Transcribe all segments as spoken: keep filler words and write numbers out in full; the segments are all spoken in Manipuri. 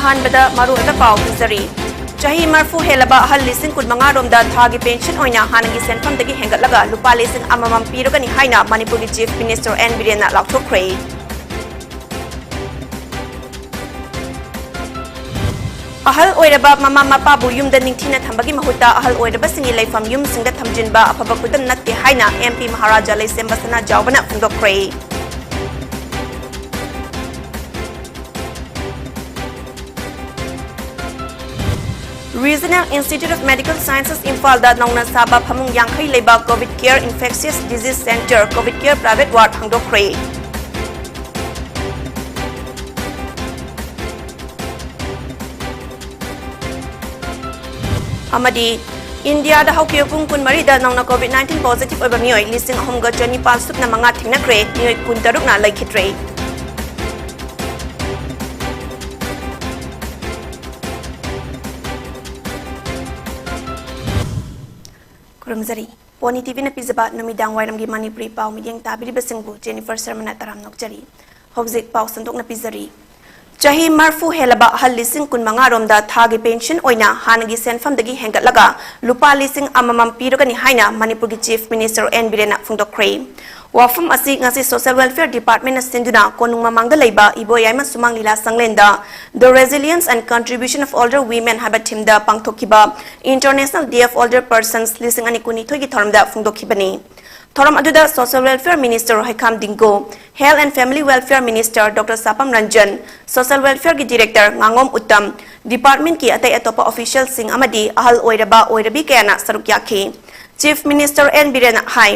ꯑꯍꯥꯟꯕꯗ ꯃꯔꯨꯑꯣꯏꯕ ꯄꯥꯎ ꯄꯤꯖꯔꯤ꯫ ꯆꯍꯤ ꯃꯔꯤꯐꯨ ꯍꯦꯜꯂꯕ ꯑꯍꯜ ꯂꯤꯁꯤꯡ ꯀꯨꯟꯃꯉꯥ ꯔꯣꯝꯗ ꯊꯥꯒꯤ ꯄꯦꯟꯁꯟ ꯑꯣꯏꯅ ꯍꯥꯟꯅꯒꯤ ꯁꯦꯟꯐꯝꯗꯒꯤ ꯍꯦꯟꯒꯠꯂꯒ ꯂꯨꯄꯥ ꯂꯤꯁꯤꯡ ꯑꯃꯃꯝ ꯄꯤꯔꯒꯅꯤ ꯍꯥꯏꯅ ꯃꯅꯤꯄꯨꯔꯒꯤ ꯆꯤꯐ ꯃꯤꯅꯤꯁꯇꯔ ꯑꯦꯟ ꯕꯤꯔꯦꯟꯅ ꯂꯥꯎꯊꯣꯛꯈ꯭ꯔꯦ꯫ ꯑꯍꯜ ꯑꯣꯏꯔꯕ ꯃꯃꯥ ꯃꯄꯥꯕꯨ ꯌꯨꯝꯗ ꯅꯤꯡꯊꯤꯅ ꯊꯝꯕꯒꯤ ꯃꯍꯨꯠꯇ ꯑꯍꯜ ꯑꯣꯏꯔꯕꯁꯤꯡꯒꯤ ꯂꯩꯐꯝ ꯌꯨꯝꯁꯤꯡꯗ ꯊꯝꯖꯤꯟꯕ ꯑꯐꯕ ꯈꯨꯗꯝ ꯅꯠꯇꯦ ꯍꯥꯏꯅ ꯑꯦꯝ ꯄꯤ ꯃꯍꯥꯔꯥꯖꯥ ꯂꯩꯁꯦꯝꯕ ꯁꯅꯥꯖꯥꯎꯕꯅ ꯐꯣꯡꯗꯣꯛꯈ꯭ꯔꯦ꯫ Regional Institute of Medical Sciences ꯏꯝꯐꯥꯜꯗ ꯅꯧꯅ ꯁꯥꯕ ꯐꯃꯨꯡ ꯌꯥꯡꯈꯩ ꯂꯩꯕ COVID Care Infectious Disease Center, COVID Care Private Ward ꯍꯥꯡꯗꯣꯛꯈ꯭ꯔꯦ꯫ ꯑꯃꯗꯤ ꯏꯟꯗꯤꯌꯥꯗ ꯍꯧꯈꯤꯕ ꯄꯨꯡ ꯀꯨꯟꯃꯔꯤꯗ ꯅꯧꯅ COVID nineteen positive ꯑꯣꯏꯕ ꯃꯤꯑꯣꯏ ꯂꯤꯁꯤꯡ ꯑꯍꯨꯝꯒ ꯆꯅꯤꯄꯥꯟ ꯁꯨꯞꯅ ꯃꯉꯥ ꯊꯦꯡꯅꯈ꯭ꯔꯦ, ꯃꯤꯑꯣꯏ ꯀꯨꯟꯇꯔꯨꯛꯅ ꯂꯩꯈꯤꯗ꯭ꯔꯦ꯫ ꯈꯨꯔꯨꯝꯖꯔꯤ꯫ ꯄꯣꯅꯤ ꯇꯤꯚꯤꯅ ꯄꯤꯖꯕ ꯅꯨꯃꯤꯗꯥꯡ ꯋꯥꯏꯔꯝꯒꯤ ꯃꯅꯤꯄꯨꯔꯤ ꯄꯥꯎ ꯃꯤꯠꯌꯦꯡ ꯇꯥꯕꯤꯔꯤꯕꯁꯤꯡꯕꯨ ꯖꯦꯅꯤꯐꯔ ꯁꯔꯃꯅ ꯇꯔꯥꯝꯅ ꯑꯣꯛꯆꯔꯤ꯫ ꯍꯧꯖꯤꯛ ꯄꯥꯎ ꯁꯟꯗꯣꯛꯅ ꯄꯤꯖꯔꯤ꯫ ꯆꯍꯤ ꯃꯔꯤꯐꯨ ꯍꯦꯜꯂꯕ ꯑꯍꯜ ꯂꯤꯁꯤꯡ ꯀꯨꯟꯃꯉꯥ ꯔꯣꯝꯗ ꯊꯥꯒꯤ ꯄꯦꯟꯁꯟ ꯑꯣꯏꯅ ꯍꯥꯟꯅꯒꯤ ꯁꯦꯟꯐꯝꯗꯒꯤ ꯍꯦꯟꯒꯠꯂꯒ ꯂꯨꯄꯥ ꯂꯤꯁꯤꯡ ꯑꯃꯃꯝ ꯄꯤꯔꯒꯅꯤ ꯍꯥꯏꯅ ꯃꯅꯤꯄꯨꯔꯒꯤ ꯆꯤꯐ ꯃꯤꯅꯤꯁꯇꯔ ꯑꯦꯟ ꯕꯤꯔꯦꯟꯅ ꯐꯣꯡꯗꯣꯛꯈ꯭ꯔꯦ꯫ ꯋꯥꯐꯝ ꯑꯁꯤ ꯉꯁꯤ ꯁꯣꯁꯤꯌꯦꯜ ꯋꯦꯜꯐꯤꯌꯔ ꯗꯤꯄꯥꯔꯠꯃꯦꯟꯅ ꯁꯤꯟꯗꯨꯅ ꯀꯣꯅꯨꯡ ꯃꯃꯥꯡꯗ ꯂꯩꯕ ꯏꯕꯣꯌꯥꯏꯃ ꯁꯨꯃꯥꯡ ꯂꯤꯂꯥ ꯁꯪꯂꯦꯟꯗ The Resilience and Contribution of Older Women ꯍꯥꯏꯕ ꯊꯤꯝꯗ ꯄꯥꯡꯊꯣꯛꯈꯤꯕ International Day of Older Persons ꯂꯤꯁꯤꯡ ꯑꯅꯤ ꯀꯨꯟꯅꯤꯊꯣꯏꯒꯤ ꯊꯧꯔꯝꯗ ꯐꯣꯡꯗꯣꯛꯈꯤꯕꯅꯤ꯫ ꯊꯧꯔꯝ ꯑꯗꯨꯗ social welfare minister Heikham Dingo, Health and Family Welfare Minister Doctor Sapam Ranjan, social ꯋꯦꯜꯐꯤꯌꯔꯒꯤ ꯗꯤꯔꯦꯛꯇꯔ ꯉꯥꯉꯣꯝ ꯎꯠꯇꯝ, ꯗꯤꯄꯥꯔꯠꯃꯦꯟꯠꯀꯤ ꯑꯇꯩ ꯑꯇꯣꯞꯄ ꯑꯣꯐꯤꯁꯤꯌꯦꯜꯁꯤꯡ ꯑꯃꯗꯤ ꯑꯍꯜ ꯑꯣꯏꯔꯕ ꯑꯣꯏꯔꯕꯤ ꯀꯌꯥꯅ ꯁꯔꯨꯛ ꯌꯥꯈꯤ꯫ ꯆꯤꯐ ꯃꯤꯅꯤꯁꯇꯔ ꯑꯦꯟ ꯕꯤꯔꯦꯟꯅ ꯍꯥꯏ,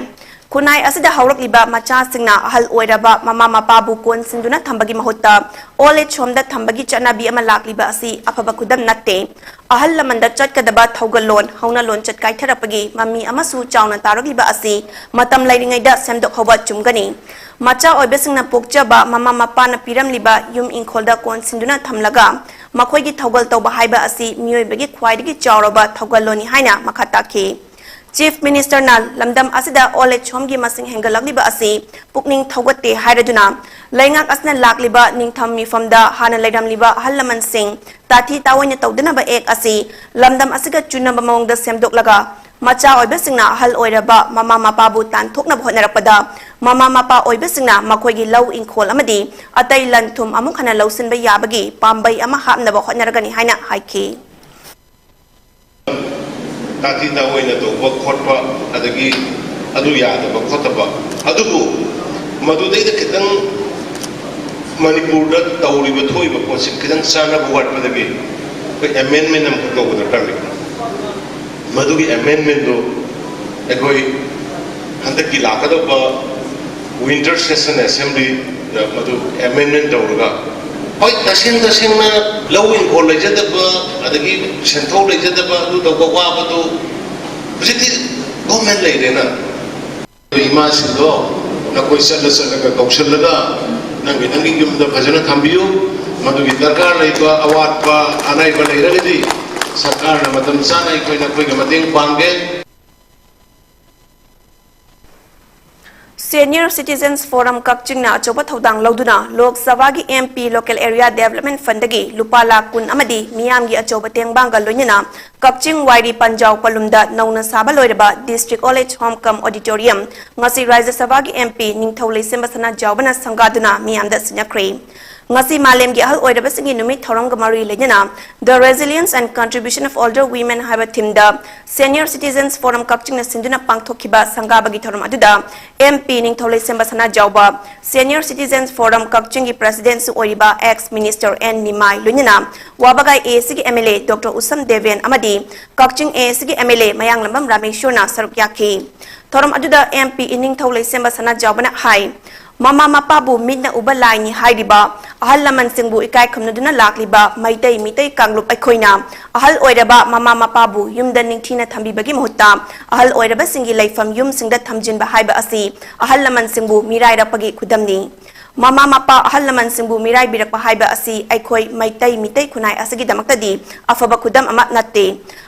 ꯈꯨꯟꯅꯥꯏ ꯑꯁꯤꯗ ꯍꯧꯔꯛꯂꯤꯕ ꯃꯆꯥꯁꯤꯡꯅ ꯑꯍꯜ ꯑꯣꯏꯔꯕ ꯃꯃꯥ ꯃꯄꯥꯕꯨ ꯀꯣꯟꯁꯤꯟꯗꯨꯅ ꯊꯝꯕꯒꯤ ꯃꯍꯨꯠꯇ ꯑꯣꯜ ꯑꯦꯖ ꯍꯣꯝꯗ ꯊꯝꯕꯒꯤ ꯆꯠꯅꯕꯤ ꯑꯃ ꯂꯥꯛꯂꯤꯕ ꯑꯁꯤ ꯑꯐꯕ ꯈꯨꯗꯝ ꯅꯠꯇꯦ꯫ ꯑꯍꯜ ꯂꯃꯟꯗ ꯆꯠꯀꯗꯕ ꯊꯧꯒꯜꯂꯣꯟ, ꯍꯧꯅ ꯂꯣꯟꯆꯠ ꯀꯥꯏꯊꯔꯛꯄꯒꯤ ꯃꯃꯤ ꯑꯃꯁꯨ ꯆꯥꯎꯅ ꯇꯥꯔꯛꯂꯤꯕ ꯑꯁꯤ ꯃꯇꯝ ꯂꯩꯔꯤꯉꯩꯗ ꯁꯦꯝꯗꯣꯛꯍꯧꯕ ꯆꯨꯝꯒꯅꯤ꯫ ꯃꯆꯥ ꯑꯣꯏꯕꯁꯤꯡꯅ ꯄꯣꯛꯆꯕ ꯃꯃꯥ ꯃꯄꯥꯅ ꯄꯤꯔꯝꯂꯤꯕ ꯌꯨꯝ ꯏꯪꯈꯣꯜꯗ ꯀꯣꯟꯁꯤꯟꯗꯨꯅ ꯊꯝꯂꯒ ꯃꯈꯣꯏꯒꯤ ꯊꯧꯒꯜ ꯇꯧꯕ ꯍꯥꯏꯕ ꯑꯁꯤ ꯃꯤꯑꯣꯏꯕꯒꯤ ꯈ꯭ꯋꯥꯏꯗꯒꯤ ꯆꯥꯎꯔꯕ ꯊꯧꯒꯜꯂꯣꯟꯅꯤ ꯍꯥꯏꯅ ꯃꯈꯥ ꯇꯥꯈꯤ꯫ Chief Ministerꯅ ꯂꯝꯗꯝ ꯑꯁꯤꯗ old age homeꯒꯤ ꯃꯁꯤꯡ ꯍꯦꯟꯒꯠꯂꯛꯂꯤꯕ ꯑꯁꯤ ꯄꯨꯛꯅꯤꯡ ꯊꯧꯒꯠꯇꯦ ꯍꯥꯏꯔꯗꯨꯅ, ꯂꯩꯉꯥꯛ ꯑꯁꯤꯅ ꯂꯥꯛꯂꯤꯕ ꯅꯤꯡꯊꯝ ꯃꯤꯐꯝꯗ ꯍꯥꯟꯅ ꯂꯩꯔꯝꯂꯤꯕ ꯑꯍꯜ ꯂꯃꯟꯁꯤꯡ ꯇꯥꯊꯤ ꯇꯥꯑꯣꯏꯅ ꯇꯧꯗꯅꯕ act ꯑꯁꯤ ꯂꯝꯗꯝ ꯑꯁꯤꯒ ꯆꯨꯅꯕ ꯃꯑꯣꯡꯗ ꯁꯦꯝꯗꯣꯛꯂꯒ, ꯃꯆꯥ ꯑꯣꯏꯕꯁꯤꯡꯅ ꯑꯍꯜ ꯑꯣꯏꯔꯕ ꯃꯃꯥ ꯃꯄꯥꯕꯨ ꯇꯥꯟꯊꯣꯛꯅꯕ ꯍꯣꯠꯅꯔꯛꯄꯗ, ꯃꯃꯥ ꯃꯄꯥ ꯑꯣꯏꯕꯁꯤꯡꯅ ꯃꯈꯣꯏꯒꯤ ꯂꯧ ꯏꯪꯈꯣꯜ ꯑꯃꯗꯤ ꯑꯇꯩ ꯂꯟ ꯊꯨꯝ ꯑꯃꯨꯛ ꯍꯟꯅ ꯂꯧꯁꯤꯟꯕ ꯌꯥꯕꯒꯤ ꯄꯥꯝꯕꯩ ꯑꯃ ꯍꯥꯞꯅꯕ ꯍꯣꯠꯅꯔꯒꯅꯤ ꯍꯥꯏꯅ ꯍꯥꯏꯈꯤ꯫ ꯇꯥꯊꯤ ꯇꯥꯑꯣꯏꯅ ꯇꯧꯕ ꯈꯣꯠꯄ, ꯑꯗꯒꯤ ꯑꯗꯨ ꯌꯥꯗꯕ ꯈꯣꯠꯇꯕ, ꯑꯗꯨꯕꯨ ꯃꯗꯨꯗꯩꯗ ꯈꯤꯇꯪ ꯃꯅꯤꯄꯨꯔꯗ ꯇꯧꯔꯤꯕ ꯊꯣꯛꯏꯕ ꯄꯣꯠꯁꯤ ꯈꯤꯇꯪ ꯆꯥꯟꯅꯕ ꯋꯥꯠꯄꯗꯒꯤ ꯑꯩꯈꯣꯏ amendment ꯑꯃꯈꯛ ꯇꯧꯕ ꯗꯔꯀꯥꯔ ꯂꯩ꯫ ꯃꯗꯨꯒꯤ amendmentꯗꯨ ꯑꯩꯈꯣꯏ ꯍꯟꯗꯛꯀꯤ ꯂꯥꯛꯀꯗꯧꯕ winter session assemblyꯗ ꯃꯗꯨ amendment ꯇꯧꯔꯒ, ꯍꯣꯏ, ꯇꯁꯦꯡ ꯇꯁꯦꯡꯅ ꯂꯧ ꯏꯪꯈꯣꯜ ꯂꯩꯖꯗꯕ, ꯑꯗꯒꯤ ꯁꯦꯟꯊꯣꯛ ꯂꯩꯖꯗꯕ, ꯑꯗꯨ ꯇꯧꯕ ꯋꯥꯕꯗꯨ ꯍꯧꯖꯤꯛꯇꯤ government ꯂꯩꯔꯦꯅ꯫ ꯏꯃꯥꯁꯤꯡꯗꯣ ꯅꯈꯣꯏ ꯆꯠꯂ ꯆꯠꯂꯒ ꯀꯧꯁꯜꯂꯒ ꯅꯪꯒꯤ ꯅꯪꯒꯤ ꯌꯨꯝꯗ ꯐꯖꯅ ꯊꯝꯕꯤꯌꯨ꯫ ꯃꯗꯨꯒꯤ ꯗꯔꯀꯥꯔ ꯂꯩꯕ ꯑꯋꯥꯠꯄ ꯑꯅꯥꯏꯕ ꯂꯩꯔꯒꯗꯤ ꯁꯔꯀꯥꯔꯅ ꯃꯇꯝ ꯆꯥꯅ ꯑꯩꯈꯣꯏ ꯅꯈꯣꯏꯒꯤ ꯃꯇꯦꯡ ꯄꯥꯡꯒꯦ꯫ Senior Citizens Forum ꯀꯛꯆꯤꯡꯅ ꯑꯆꯧꯕ ꯊꯧꯗꯥꯡ ꯂꯧꯗꯨꯅ ꯂꯣꯛ ꯁꯚꯥꯒꯤ MP Local Area Development Fundꯗꯒꯤ ꯂꯨꯄꯥ ꯂꯥꯈ ꯀꯨꯟ ꯑꯃꯗꯤ ꯃꯤꯌꯥꯝꯒꯤ ꯑꯆꯧꯕ ꯇꯦꯡꯕꯥꯡꯒ ꯂꯣꯏꯅꯅ ꯀꯛꯆꯤꯡ ꯋꯥꯏꯔꯤ ꯄꯟꯖꯥꯎ ꯄꯂꯨꯝꯗ ꯅꯧꯅ ꯁꯥꯕ ꯂꯣꯏꯔꯕ District Old Age Home cum Auditorium ꯉꯁꯤ ꯔꯥꯖ꯭ꯌ ꯁꯚꯥꯒꯤ MP ꯅꯤꯡꯊꯧ ꯂꯩꯁꯦꯝꯕ ꯁꯅꯥꯖꯥꯎꯕꯅ ꯁꯪꯒꯥꯗꯨꯅ ꯃꯤꯌꯥꯝꯗ ꯁꯤꯟꯅꯈ꯭ꯔꯦ꯫ ꯉꯁꯤ ꯃꯥꯂꯦꯝꯒꯤ ꯑꯍꯜ ꯑꯣꯏꯔꯕꯁꯤꯡꯒꯤ ꯅꯨꯃꯤꯠ ꯊꯧꯔꯝꯒ ꯃꯔꯤ ꯂꯩꯅꯅ The Resilience and Contribution of Older Women ꯍꯥꯏꯕ themeꯗ Senior Citizens Forum ꯀꯛꯆꯤꯡꯅ ꯁꯤꯟꯗꯨꯅ ꯄꯥꯡꯊꯣꯛꯈꯤꯕ ꯁꯪꯒꯥꯕꯒꯤ ꯊꯧꯔꯝ ꯑꯗꯨꯗ MP ꯅꯤꯡꯊꯧ ꯂꯩꯁꯦꯝꯕ ꯁꯅꯥꯖꯥꯎꯕ, Senior Citizens Forum ꯀꯛꯆꯤꯡꯒꯤ presidentꯁꯨ ꯑꯣꯏꯔꯤꯕ ex minister N ꯅꯤꯃꯥꯏ ꯂꯣꯏꯅꯅ ꯋꯥꯕꯒꯥꯏ AACꯒꯤ MLA Doctor ꯎꯁꯝ ꯗꯦꯕꯦꯟ ꯑꯃꯗꯤ ꯀꯛꯆꯤꯡ AACꯒꯤ MLA ꯃꯌꯥꯡꯂꯝꯕꯝ ꯔꯥꯃꯦꯁ꯭ꯋꯔꯅ ꯁꯔꯨꯛ ꯌꯥꯈꯤ꯫ ꯊꯧꯔꯝ ꯑꯗꯨꯗ MP ꯏꯅꯤꯡꯊꯧ ꯂꯩꯁꯦꯝꯕ ꯁꯅꯥꯖꯥꯎꯕꯅ ꯍꯥꯏ, ꯃꯃꯥ ꯃꯄꯥꯕꯨ ꯃꯤꯠꯅ ꯎꯕ ꯂꯥꯏꯅꯤ ꯍꯥꯏꯔꯤꯕ ꯑꯍꯜ ꯂꯃꯟꯁꯤꯡꯕꯨ ꯏꯀꯥꯏ ꯈꯨꯝꯅꯗꯨꯅ ꯂꯥꯛꯂꯤꯕ ꯃꯩꯇꯩ ꯃꯤꯇꯩ ꯀꯥꯡꯂꯨꯞ ꯑꯩꯈꯣꯏꯅ ꯑꯍꯜ ꯑꯣꯏꯔꯕ ꯃꯃꯥ ꯃꯄꯥꯕꯨ ꯌꯨꯝꯗ ꯅꯤꯡꯊꯤꯅ ꯊꯝꯕꯤꯕꯒꯤ ꯃꯍꯨꯠꯇ ꯑꯍꯜ ꯑꯣꯏꯔꯕꯁꯤꯡꯒꯤ ꯂꯩꯐꯝ ꯌꯨꯝꯁꯤꯡꯗ ꯊꯝꯖꯤꯟꯕ ꯍꯥꯏꯕ ꯑꯁꯤ ꯑꯍꯜ ꯂꯃꯟꯁꯤꯡꯕꯨ ꯃꯤꯔꯥꯏꯔꯛꯄꯒꯤ ꯈꯨꯗꯝꯅꯤ꯫ ꯃꯃꯥ ꯃꯄꯥ ꯑꯍꯜ ꯂꯃꯟꯁꯤꯡꯕꯨ ꯃꯤꯔꯥꯏꯕꯤꯔꯛꯄ ꯍꯥꯏꯕ ꯑꯁꯤ ꯑꯩꯈꯣꯏ ꯃꯩꯇꯩ ꯃꯤꯇꯩ ꯈꯨꯟꯅꯥꯏ ꯑꯁꯤꯒꯤꯗꯃꯛꯇꯗꯤ ꯑꯐꯕ ꯈꯨꯗꯝ ꯑꯃ ꯅꯠꯇꯦ꯫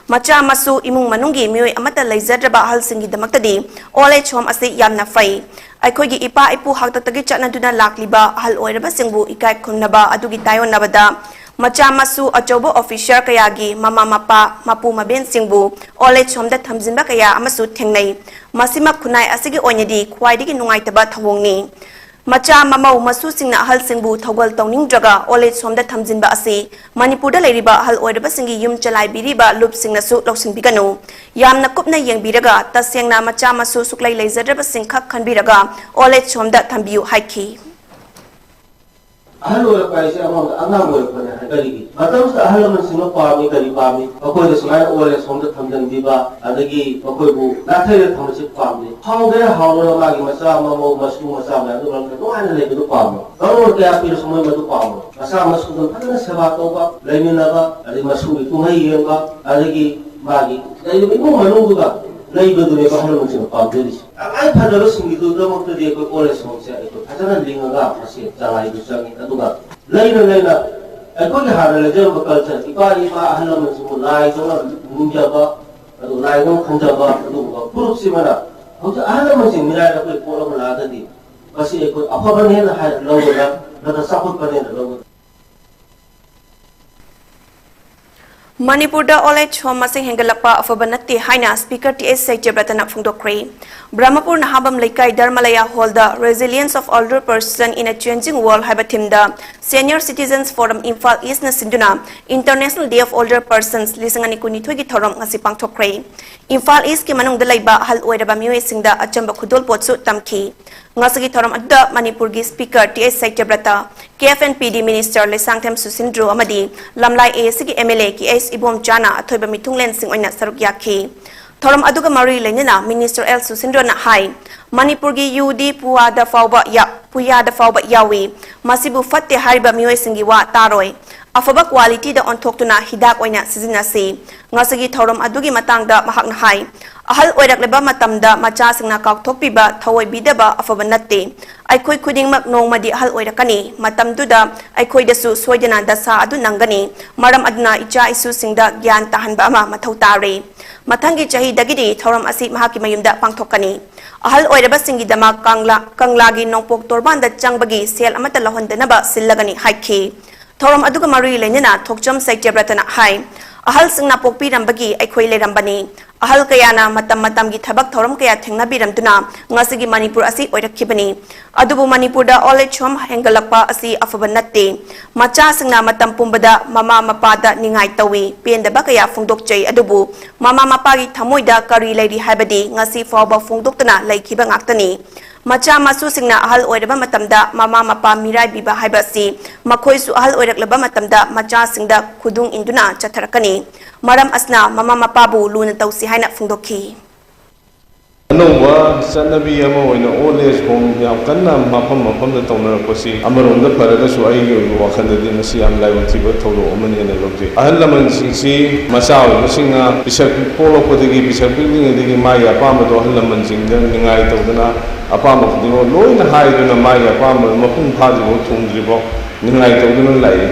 ꯃꯆꯥ ꯃꯁꯨ ꯏꯃꯨꯡ ꯃꯅꯨꯡꯒꯤ ꯃꯤꯑꯣꯏ ꯑꯃꯠꯇ ꯂꯩꯖꯗ꯭ꯔꯕ ꯑꯍꯜꯁꯤꯡꯒꯤꯗꯃꯛꯇꯗꯤ old age home ꯑꯁꯤ ꯌꯥꯝꯅ ꯐꯩ꯫ ꯑꯩꯈꯣꯏꯒꯤ ꯏꯄꯥ ꯏꯄꯨ ꯍꯥꯛꯇꯛꯇꯒꯤ ꯆꯠꯅꯗꯨꯅ ꯂꯥꯛꯂꯤꯕ ꯑꯍꯜ ꯑꯣꯏꯔꯕꯁꯤꯡꯕꯨ ꯏꯀꯥꯏ ꯈꯨꯝꯅꯕ ꯑꯗꯨꯒꯤ ꯇꯥꯏꯑꯣꯟꯅꯕꯗ ꯃꯆꯥ ꯃꯁꯨ ꯑꯆꯧꯕ officer ꯀꯌꯥꯒꯤ ꯃꯃꯥ ꯃꯄꯥ, ꯃꯄꯨ ꯃꯕꯦꯟꯁꯤꯡꯕꯨ old age homeꯗ ꯊꯝꯖꯤꯟꯕ ꯀꯌꯥ ꯑꯃꯁꯨ ꯊꯦꯡꯅꯩ꯫ ꯃꯁꯤꯃꯛ ꯈꯨꯟꯅꯥꯏ ꯑꯁꯤꯒꯤ ꯑꯣꯏꯅꯗꯤ ꯈ꯭ꯋꯥꯏꯗꯒꯤ ꯅꯨꯡꯉꯥꯏꯇꯕ ꯊꯧꯑꯣꯡꯅꯤ꯫ ꯃꯆꯥ ꯃꯃꯧ ꯃꯁꯨꯁꯤꯡꯅ ꯑꯍꯜꯁꯤꯡꯕꯨ ꯊꯧꯒꯜ ꯇꯧꯅꯤꯡꯗ꯭ꯔꯒ old age homeꯗ ꯊꯝꯖꯤꯟꯕ ꯑꯁꯤ ꯃꯅꯤꯄꯨꯔꯗ ꯂꯩꯔꯤꯕ ꯑꯍꯜ ꯑꯣꯏꯔꯕꯁꯤꯡꯒꯤ ꯌꯨꯝ ꯆꯂꯥꯏꯕꯤꯔꯤꯕ ꯂꯨꯞꯁꯤꯡꯅꯁꯨ ꯂꯧꯁꯤꯟꯕꯤꯒꯅꯨ꯫ ꯌꯥꯝꯅ ꯀꯨꯞꯅ ꯌꯦꯡꯕꯤꯔꯒ ꯇꯁꯦꯡꯅ ꯃꯆꯥ ꯃꯁꯨ ꯁꯨꯛꯂꯩ ꯂꯩꯖꯗ꯭ꯔꯕꯁꯤꯡꯈꯛ ꯈꯟꯕꯤꯔꯒ old age homeꯗ ꯊꯝꯕꯤꯌꯨ ꯍꯥꯏꯈꯤ꯫ ꯑꯍꯜ ꯑꯣꯏꯔꯛꯄ ꯍꯥꯏꯁꯦ ꯑꯃꯔꯣꯝꯗ ꯑꯉꯥꯡ ꯑꯣꯏꯔꯛꯄꯅꯦ꯫ ꯀꯔꯤꯒꯤ? ꯃꯇꯝꯁꯤꯗ ꯑꯍꯜ ꯂꯃꯟꯁꯤꯡꯅ ꯄꯥꯝꯃꯤ, ꯀꯔꯤ ꯄꯥꯝꯃꯤ? ꯃꯈꯣꯏꯗ ꯁꯨꯃꯥꯏꯅ old age homeꯗ ꯊꯝꯖꯤꯟꯕꯤꯕ, ꯑꯗꯒꯤ ꯃꯈꯣꯏꯕꯨ ꯅꯥꯊꯩꯔ ꯊꯝꯕꯁꯤ ꯄꯥꯝꯗꯦ꯫ ꯍꯥꯎꯒꯦꯔꯥ ꯍꯥꯎꯔꯣꯏꯔꯥ ꯃꯥꯒꯤ ꯃꯆꯥ ꯃꯃꯧ ꯃꯁꯨ ꯃꯆꯥ ꯃꯌꯥꯝꯗꯨ ꯃꯔꯛꯇ ꯅꯨꯡꯉꯥꯏꯅ ꯂꯩꯕꯗꯨ ꯄꯥꯝꯃꯤ꯫ ꯀꯔꯣꯔ ꯀꯌꯥ ꯄꯤꯔꯁꯨ ꯃꯣꯏ ꯃꯗꯨ ꯄꯥꯝꯃꯣꯏ꯫ ꯃꯆꯥ ꯃꯁꯨꯗꯨ ꯐꯖꯅ ꯁꯦꯕꯥ ꯇꯧꯕ, ꯂꯩꯃꯤꯟꯅꯕ, ꯑꯗꯩ ꯃꯁꯨꯒꯤ ꯀꯨꯝꯍꯩ ꯌꯦꯡꯕ, ꯑꯗꯒꯤ ꯃꯥꯒꯤ ꯂꯩꯔꯤꯕ ꯏꯃꯨꯡ ꯃꯅꯨꯡꯗꯨꯒ ꯂꯩꯕꯗꯨꯅꯦꯕ ꯑꯍꯜ ꯂꯃꯟꯁꯤꯡꯅ ꯄꯥꯝꯖꯔꯤꯁꯦ꯫ ꯇꯉꯥꯏ ꯐꯗꯕꯁꯤꯡꯒꯤꯗꯃꯛꯇꯗꯤ ꯑꯩꯈꯣꯏ old age homeꯁꯦ ꯑꯩꯈꯣꯏ ꯐꯖꯅ ꯂꯤꯡꯉꯒ ꯃꯁꯤ ꯆꯂꯥꯏꯕ ꯆꯪꯉꯤ꯫ ꯑꯗꯨꯒ ꯂꯩꯅ ꯂꯩꯅ ꯑꯩꯈꯣꯏꯒꯤ ꯍꯥꯟꯅ ꯂꯩꯖꯔꯝꯕ culture, ꯏꯄꯥ ꯏꯄꯥ ꯑꯍꯜ ꯂꯃꯟꯁꯤꯡꯕꯨ ꯂꯥꯏꯗꯧꯅ ꯅꯤꯡꯖꯕ, ꯑꯗꯨ ꯂꯥꯏꯗꯧꯅ ꯈꯟꯖꯕ ꯑꯗꯨꯒꯨꯝꯕ ꯐꯨꯔꯨꯞꯁꯤꯃꯅ ꯍꯧꯖꯤꯛ ꯑꯍꯜ ꯂꯃꯟꯁꯤꯡ ꯃꯤꯔꯥꯏꯔꯛꯄꯒꯤ ꯄꯣꯠ ꯑꯃ ꯂꯥꯛꯑꯒꯗꯤ ꯃꯁꯤ ꯑꯩꯈꯣꯏ ꯑꯐꯕꯅꯦꯅ ꯍꯥꯏꯔ ꯂꯧꯒꯗ꯭ꯔꯥ, ꯅꯠꯇ꯭ꯔꯒ ꯆꯥꯎꯈꯠꯄꯅꯦꯅ ꯂꯧꯒꯗ꯭ꯔꯥ? ꯃꯅꯤꯄꯨꯔꯗ old age home ꯃꯁꯤꯡ ꯍꯦꯟꯒꯠꯂꯛꯄ ꯑꯐꯕ ꯅꯠꯇꯦ ꯍꯥꯏꯅ Speaker ꯇꯤ ꯑꯩꯆ ꯁꯇ꯭ꯌꯕ꯭ꯔꯇꯅ ꯐꯣꯡꯗꯣꯛꯈ꯭ꯔꯦ꯫ ꯕ꯭ꯔꯍꯃꯄꯨꯔ ꯅꯍꯥꯕꯝ ꯂꯩꯀꯥꯏ ꯙꯔꯃꯂꯌꯥ ꯍꯣꯜꯗ Resilience of Older Person in a Changing World ꯍꯥꯏꯕ theme ꯗ Senior Citizens Forum ꯏꯝꯐꯥꯜ ꯏꯁꯅ ꯁꯤꯟꯗꯨꯅ International Day of Older Persons ꯂꯤꯁꯤꯡ ꯑꯅꯤ ꯀꯨꯟꯅꯤꯊꯣꯏꯒꯤ ꯊꯧꯔꯝ ꯉꯁꯤ ꯄꯥꯡꯊꯣꯛꯈ꯭ꯔꯦ꯫ ꯏꯝꯐꯥꯜ ꯏꯁꯀꯤ ꯃꯅꯨꯡꯗ ꯂꯩꯕ ꯑꯍꯜ ꯑꯣꯏꯔꯕ ꯃꯤꯑꯣꯏꯁꯤꯡꯗ ꯑꯆꯝꯕ ꯈꯨꯗꯣꯜꯄꯣꯠꯁꯨ ꯇꯝꯈꯤ꯫ ꯉꯁꯤꯒꯤ ꯊꯧꯔꯝ ꯑꯗꯨꯗ ꯃꯅꯤꯄꯨꯔꯒꯤ Speaker T H Satyabrata, K F N P D Minister Leishangthem Susindro ꯑꯃꯗꯤ ꯂꯝꯂꯥꯏ ꯑꯦ ꯑꯦꯁ ꯁꯤꯒꯤ M L A K H ꯏꯕꯣꯝꯆꯥꯅ ꯑꯊꯣꯏꯕ ꯃꯤꯊꯨꯡꯂꯦꯟꯁꯤꯡ ꯑꯣꯏꯅ ꯁꯔꯨꯛ ꯌꯥꯈꯤ꯫ ꯊꯧꯔꯝ ꯑꯗꯨꯒ ꯃꯔꯤ ꯂꯩꯅꯅ Minister ꯑꯦꯜ ꯁꯨꯁꯤꯟꯗ꯭ꯔꯣꯅ ꯍꯥꯏ, ꯃꯅꯤꯄꯨꯔꯒꯤ ꯌꯨꯗꯤ ꯄꯨꯋꯥꯗ ꯐꯥꯎꯕ ꯌꯥ-, ꯄꯨꯌꯥꯗ ꯐꯥꯎꯕ ꯌꯥꯎꯏ꯫ ꯃꯁꯤꯕꯨ ꯐꯠꯇꯦ ꯍꯥꯏꯔꯤꯕ ꯃꯤꯑꯣꯏꯁꯤꯡꯒꯤ ꯋꯥ ꯇꯥꯔꯣꯏ꯫ ꯑꯐꯕ qualityꯗ ꯑꯣꯟꯊꯣꯛꯇꯨꯅ ꯍꯤꯗꯥꯛ ꯑꯣꯏꯅ ꯁꯤꯖꯤꯟꯅꯁꯤ꯫ ꯉꯁꯤꯒꯤ ꯊꯧꯔꯝ ꯑꯗꯨꯒꯤ ꯃꯇꯥꯡꯗ ꯃꯍꯥꯛꯅ ꯍꯥꯏ, ꯑꯍꯜ ꯑꯣꯏꯔꯛꯂꯕ ꯃꯇꯝꯗ ꯃꯆꯥꯁꯤꯡꯅ ꯀꯥꯎꯊꯣꯛꯄꯤꯕ, ꯊꯑꯣꯏꯕꯤꯗꯕ ꯑꯐꯕ ꯅꯠꯇꯦ꯫ ꯑꯩꯈꯣꯏ ꯈꯨꯗꯤꯡꯃꯛ ꯅꯣꯡꯃꯗꯤ ꯑꯍꯜ ꯑꯣꯏꯔꯛꯀꯅꯤ꯫ ꯃꯇꯝꯗꯨꯗ ꯑꯩꯈꯣꯏꯗꯁꯨ ꯁꯣꯏꯗꯅ ꯗꯁꯥ ꯑꯗꯨ ꯅꯪꯒꯅꯤ꯫ ꯃꯔꯝ ꯑꯗꯨꯅ ꯏꯆꯥ ꯏꯁꯨꯁꯤꯡꯗ ꯒ꯭ꯌꯥꯟ ꯇꯥꯍꯟꯕ ꯑꯃ ꯃꯊꯧ ꯇꯥꯔꯦ꯫ ꯃꯊꯪꯒꯤ ꯆꯍꯤꯗꯒꯤꯗꯤ ꯊꯧꯔꯝ ꯑꯁꯤ ꯃꯍꯥꯛꯀꯤ ꯃꯌꯨꯝꯗ ꯄꯥꯡꯊꯣꯛꯀꯅꯤ꯫ ꯑꯍꯜ ꯑꯣꯏꯔꯕꯁꯤꯡꯒꯤꯗꯃꯛ ꯀꯪꯂꯥ, ꯀꯪꯂꯥꯒꯤ ꯅꯣꯡꯄꯣꯛ ꯇꯣꯔꯕꯥꯟꯗ ꯆꯪꯕꯒꯤ ꯁꯦꯜ ꯑꯃꯠꯇ ꯂꯧꯍꯟꯗꯅꯕ ꯁꯤꯜꯂꯒꯅꯤ ꯍꯥꯏꯈꯤ꯫ ꯊꯧꯔꯝ ꯑꯗꯨꯒ ꯃꯔꯤ ꯂꯩꯅꯅ ꯊꯣꯛꯆꯝ ꯁꯩꯇ꯭ꯌꯕ꯭ꯔꯇꯅ ꯍꯥꯏ, ꯑꯍꯜꯁꯤꯡꯅ ꯄꯣꯛꯄꯤꯔꯝꯕꯒꯤ ꯑꯩꯈꯣꯏ ꯂꯩꯔꯝꯕꯅꯤ꯫ ꯑꯍꯜ ꯀꯌꯥꯅ ꯃꯇꯝ ꯃꯇꯝꯒꯤ ꯊꯕꯛ ꯊꯧꯔꯝ ꯀꯌꯥ ꯊꯦꯡꯅꯕꯤꯔꯝꯗꯨꯅ ꯉꯁꯤꯒꯤ ꯃꯅꯤꯄꯨꯔ ꯑꯁꯤ ꯑꯣꯏꯔꯛꯈꯤꯕꯅꯤ꯫ ꯑꯗꯨꯕꯨ ꯃꯅꯤꯄꯨꯔꯗ old age home ꯍꯦꯟꯒꯠꯂꯛꯄ ꯑꯁꯤ ꯑꯐꯕ ꯅꯠꯇꯦ꯫ ꯃꯆꯥꯁꯤꯡꯅ ꯃꯇꯝ ꯄꯨꯝꯕꯗ ꯃꯃꯥ ꯃꯄꯥꯗ ꯅꯤꯡꯉꯥꯏ ꯇꯧꯏ, ꯄꯦꯟꯗꯕ ꯀꯌꯥ ꯐꯣꯡꯗꯣꯛꯆꯩ, ꯑꯗꯨꯕꯨ ꯃꯃꯥ ꯃꯄꯥꯒꯤ ꯊꯃꯣꯏꯗ ꯀꯔꯤ ꯂꯩꯔꯤ ꯍꯥꯏꯕꯗꯤ ꯉꯁꯤ ꯐꯥꯎꯕ ꯐꯣꯡꯗꯣꯛꯇꯅ ꯂꯩꯈꯤꯕ ꯉꯥꯛꯇꯅꯤ꯫ ꯃꯆꯥ ꯃꯁꯨꯁꯤꯡꯅ ꯑꯍꯜ ꯑꯣꯏꯔꯕ ꯃꯇꯝꯗ ꯃꯃꯥ ꯃꯄꯥ ꯃꯤꯔꯥꯏꯕꯤꯕ ꯍꯥꯏꯕ ꯑꯁꯤ ꯃꯈꯣꯏꯁꯨ ꯑꯍꯜ ꯑꯣꯏꯔꯛꯂꯕ ꯃꯇꯝꯗ ꯃꯆꯥꯁꯤꯡꯗ ꯈꯨꯗꯨꯡ ꯏꯟꯗꯨꯅ ꯆꯠꯊꯔꯛꯀꯅꯤ꯫ ꯃꯔꯝ ꯑꯁꯤꯅ ꯃꯃꯥ ꯃꯄꯥꯕꯨ ꯂꯨꯅ ꯇꯧꯁꯤ ꯍꯥꯏꯅ ꯐꯣꯡꯗꯣꯛꯈꯤ꯫ ꯑꯅꯧꯕ ꯆꯠꯅꯕꯤ ꯑꯃ ꯑꯣꯏꯅ old age home ꯌꯥꯝ ꯀꯟꯅ ꯃꯐꯝ ꯃꯐꯝꯗ ꯇꯧꯅꯔꯛꯄꯁꯤ ꯑꯃꯔꯣꯝꯗ ꯐꯔꯒꯁꯨ ꯑꯩꯒꯤ ꯑꯣꯏꯕ ꯋꯥꯈꯜꯗꯗꯤ ꯃꯁꯤ ꯌꯥꯝ ꯂꯥꯏꯕꯛ ꯊꯤꯕ ꯊꯧꯗꯣꯛ ꯑꯃꯅꯤ ꯍꯥꯏꯅ ꯂꯧꯖꯩ꯫ ꯑꯍꯜ ꯂꯃꯟꯁꯤꯡꯁꯤ ꯃꯆꯥ ꯑꯣꯏꯕꯁꯤꯡꯅ ꯄꯤꯁꯛ ꯄꯣꯛꯂꯛꯄꯗꯒꯤ, ꯄꯤꯁꯛ ꯄꯤꯛꯂꯤꯉꯩꯗꯒꯤ ꯃꯥꯒꯤ ꯑꯄꯥꯝꯕꯗꯣ ꯑꯍꯜ ꯂꯃꯟꯁꯤꯡꯗ ꯅꯤꯡꯉꯥꯏ ꯇꯧꯗꯅ, ꯑꯄꯥꯝꯕ ꯈꯨꯗꯤꯡꯃꯛ ꯂꯣꯏꯅ ꯍꯥꯏꯗꯨꯅ ꯃꯥꯒꯤ ꯑꯄꯥꯝꯕ ꯃꯄꯨꯡ ꯐꯥꯗ꯭ꯔꯤꯐꯥꯎ, ꯊꯨꯡꯗ꯭ꯔꯤꯐꯥꯎ ꯅꯤꯡꯉꯥꯏ ꯇꯧꯗꯨꯅ ꯂꯥꯛꯏ꯫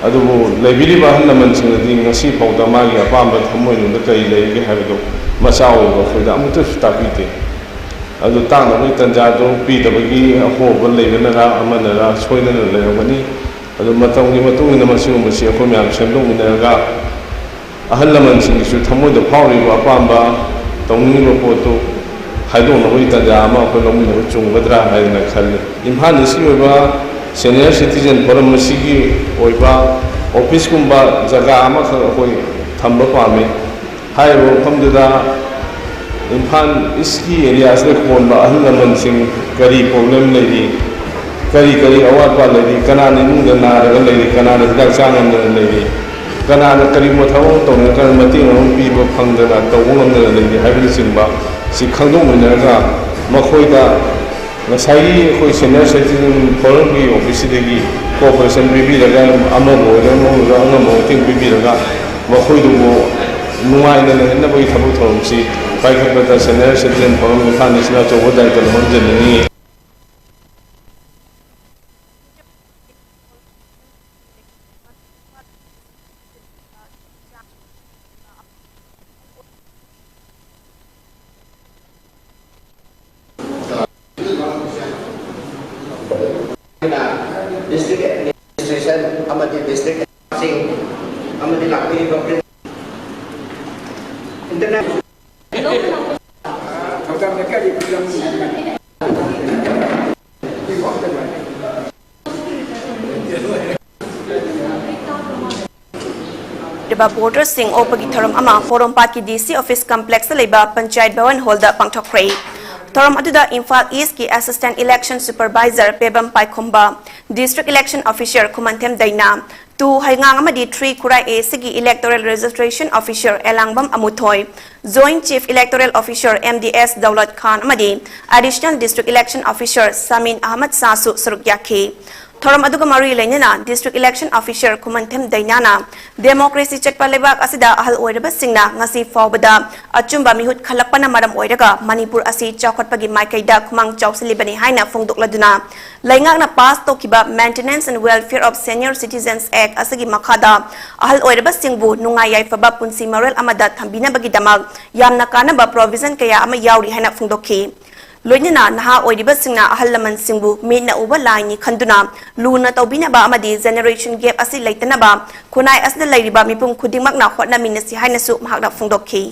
ꯑꯗꯨꯕꯨ ꯂꯩꯕꯤꯔꯤꯕ ꯑꯍꯜ ꯂꯃꯟꯁꯤꯡꯅꯗꯤ ꯉꯁꯤ ꯐꯥꯎꯗ ꯃꯥꯒꯤ ꯑꯄꯥꯝꯕ ꯊꯃꯣꯏꯅꯨꯡꯗ ꯀꯔꯤ ꯂꯩꯔꯤꯒꯦ ꯍꯥꯏꯕꯗꯨ ꯃꯆꯥ ꯑꯣꯏꯕ ꯑꯩꯈꯣꯏꯗ ꯑꯃꯨꯛꯇꯁꯨ ꯇꯥꯛꯄꯤꯗꯦ꯫ ꯑꯗꯨ ꯇꯥꯛꯅꯕꯒꯤ ꯇꯥꯟꯖꯥꯗꯨ ꯄꯤꯗꯕꯒꯤ ꯑꯍꯣꯕ ꯂꯩꯕꯅꯔ ꯑꯃꯅꯔ ꯁꯣꯏꯗꯅ ꯂꯩꯔꯝꯒꯅꯤ꯫ ꯑꯗꯨ ꯃꯇꯝꯒꯤ ꯃꯇꯨꯡ ꯏꯟꯅ ꯃꯁꯤꯒꯨꯝꯕꯁꯤ ꯑꯩꯈꯣꯏ ꯃꯌꯥꯝ ꯁꯦꯝꯗꯣꯛꯃꯤꯟꯅꯔꯒ ꯑꯍꯜ ꯂꯃꯟꯁꯤꯡꯒꯤꯁꯨ ꯊꯃꯣꯏꯗ ꯐꯥꯎꯔꯤꯕ ꯑꯄꯥꯝꯕ ꯇꯧꯅꯤꯡꯉꯤꯕ ꯄꯣꯠꯇꯨ ꯍꯥꯏꯗꯣꯛꯅꯕꯒꯤ ꯇꯥꯟꯖꯥ ꯑꯃ ꯑꯩꯈꯣꯏ ꯂꯧꯃꯤꯟꯅꯕ ꯆꯨꯝꯒꯗ꯭ꯔꯥ ꯍꯥꯏꯗꯅ ꯈꯜꯂꯤ꯫ ꯏꯝꯐꯥꯜ ꯏꯁꯀꯤ ꯑꯣꯏꯕ senior citizen forum ꯑꯁꯤꯒꯤ ꯑꯣꯏꯕ office ꯀꯨꯝꯕ ꯖꯒꯥ ꯑꯃꯈꯛ ꯑꯩꯈꯣꯏ ꯊꯝꯕ ꯄꯥꯝꯃꯤ꯫ ꯍꯥꯏꯔꯤꯕ ꯃꯐꯝꯗꯨꯗ ꯏꯝꯐꯥꯜ ꯏꯁꯀꯤ area ꯁꯤꯗ ꯀꯣꯟꯕ ꯑꯍꯜ ꯂꯃꯟꯁꯤꯡ ꯀꯔꯤ problem ꯂꯩꯔꯤ, ꯀꯔꯤ ꯀꯔꯤ ꯑꯋꯥꯠ ꯑꯄꯥ ꯂꯩꯔꯤ, ꯀꯅꯥꯅ ꯏꯃꯨꯡꯗ ꯅꯥꯔꯒ ꯂꯩꯔꯤ, ꯀꯅꯥꯅ ꯍꯤꯗꯥꯛ ꯆꯥ ꯉꯝꯗꯅ ꯂꯩꯔꯤ, ꯀꯅꯥꯅ ꯀꯔꯤꯒꯨꯝꯕ ꯊꯕꯛ ꯑꯃ ꯇꯧꯅꯤꯡꯉꯀꯥꯟꯗ ꯃꯇꯦꯡ ꯑꯃ ꯄꯤꯕ ꯐꯪꯗꯅ, ꯇꯧꯕ ꯉꯝꯗꯅ ꯂꯩꯔꯤ ꯍꯥꯏꯕꯅꯆꯤꯡꯕ ꯁꯤ ꯈꯪꯗꯣꯛꯃꯤꯟꯅꯔꯒ ꯃꯈꯣꯏꯗ ꯉꯁꯥꯏꯒꯤ ꯑꯩꯈꯣꯏ senior citizen forum ꯒꯤ office ꯁꯤꯗꯒꯤ cooperation ꯄꯤꯕꯤꯔꯒ, ꯑꯃꯕꯨ ꯑꯣꯏꯔꯣ ꯑꯃꯕꯨ ꯑꯣꯏꯔꯣ ꯑꯉꯝꯕ ꯃꯇꯦꯡ ꯄꯤꯕꯤꯔꯒ ꯃꯈꯣꯏꯗꯨꯕꯨ ꯅꯨꯡꯉꯥꯏꯅ ꯂꯩꯍꯟꯅꯕꯒꯤ ꯊꯕꯛ ꯊꯧꯔꯝꯁꯤ ꯄꯥꯏꯈꯠꯄꯗ Senior Citizen Forum ꯏꯝꯐꯥꯜ ꯏꯁꯅ ꯑꯆꯧꯕ ꯗꯥꯏꯇ ꯂꯧꯍꯟꯖꯅꯤꯡꯏ꯫ District Administration ꯑꯃꯗꯤ District ꯁꯤꯡ ꯑꯃꯗꯤ ꯂꯥꯛꯄꯤꯔꯤꯕ Print International ꯂꯩꯔꯤꯕ ꯚꯣꯇꯔꯁꯤꯡ ꯑꯣꯛꯄꯒꯤ ꯊꯧꯔꯝ ꯑꯃ ꯄꯣꯔꯣꯝꯄꯥꯠꯀꯤ D C office complexꯇ ꯂꯩꯕ ꯄꯟꯆꯥꯌꯠ ꯚꯋꯟ ꯍꯣꯜꯗ ꯄꯥꯡꯊꯣꯛꯈ꯭ꯔꯦ꯫ ꯊꯧꯔꯝ ꯑꯗꯨꯗ ꯏꯝꯐꯥꯜ ꯏꯁꯀꯤ Assistant Election Supervisor Pebam ꯄꯥꯏꯈꯣꯝꯕ, District Election Officer ꯈꯨꯃꯟꯊꯦꯝ ꯗꯩꯅꯥ, two ꯍꯩꯉꯥꯡ ꯑꯃꯗꯤ three Khurai A Cꯒꯤ Electoral Registration Officer Elangbam ꯑꯃꯨꯊꯣꯏ, Joint Chief Electoral Officer M D S Daulat ꯈꯥꯟ ꯑꯃꯗꯤ Additional District Election Officer ꯁꯃꯤꯟ Ahmad ꯁꯥꯁꯨ ꯁꯔꯨꯛ ꯌꯥꯈꯤ꯫ ꯊꯧꯔꯝ ꯑꯗꯨꯒ ꯃꯔꯤ ꯂꯩꯅꯅ District Election Officer ꯈꯨꯃꯟꯊꯦꯝ ꯗꯩꯅꯥꯅ democracy ꯆꯠꯄ ꯂꯩꯕꯥꯛ ꯑꯁꯤꯗ ꯑꯍꯜ ꯑꯣꯏꯔꯕꯁꯤꯡꯅ ꯉꯁꯤ ꯐꯥꯎꯕꯗ ꯑꯆꯨꯝꯕ ꯃꯤꯍꯨꯠ ꯈꯜꯂꯛꯄꯅ ꯃꯔꯝ ꯑꯣꯏꯔꯒ ꯃꯅꯤꯄꯨꯔ ꯑꯁꯤ ꯆꯥꯎꯈꯠꯄꯒꯤ ꯃꯥꯏꯀꯩꯗ ꯈꯨꯃꯥꯡ ꯆꯥꯎꯁꯤꯜꯂꯤꯕꯅꯤ ꯍꯥꯏꯅ ꯐꯣꯡꯗꯣꯛꯂꯗꯨꯅ ꯂꯩꯉꯥꯛꯅ pass ꯇꯧꯈꯤꯕ Maintenance and Welfare of Senior Citizens Act ꯑꯁꯤꯒꯤ ꯃꯈꯥꯗ ꯑꯍꯜ ꯑꯣꯏꯔꯕꯁꯤꯡꯕꯨ ꯅꯨꯡꯉꯥꯏ ꯌꯥꯏꯐꯕ ꯄꯨꯟꯁꯤ ꯃꯔꯦꯜ ꯑꯃꯗ ꯊꯝꯕꯤꯅꯕꯒꯤꯗꯃꯛ ꯌꯥꯝꯅ ꯀꯥꯟꯅꯕ provision ꯀꯌꯥ ꯑꯃ ꯌꯥꯎꯔꯤ ꯍꯥꯏꯅ ꯐꯣꯡꯗꯣꯛꯈꯤ꯫ ꯂꯣꯏꯅꯅ ꯅꯍꯥ ꯑꯣꯏꯔꯤꯕꯁꯤꯡꯅ ꯑꯍꯜ ꯂꯃꯟꯁꯤꯡꯕꯨ ꯃꯤꯠꯅ ꯎꯕ ꯂꯥꯏꯅꯤ ꯈꯟꯗꯨꯅ ꯂꯨꯅ ꯇꯧꯕꯤꯅꯕ ꯑꯃꯗꯤ generation gap ꯑꯁꯤ ꯂꯩꯇꯅꯕ ꯈꯨꯟꯅꯥꯏ ꯑꯁꯤꯗ ꯂꯩꯔꯤꯕ ꯃꯤꯄꯨꯝ ꯈꯨꯗꯤꯡꯃꯛꯅ ꯍꯣꯠꯅꯃꯤꯟꯅꯁꯤ ꯍꯥꯏꯅꯁꯨ ꯃꯍꯥꯛꯅ ꯐꯣꯡꯗꯣꯛꯈꯤ꯫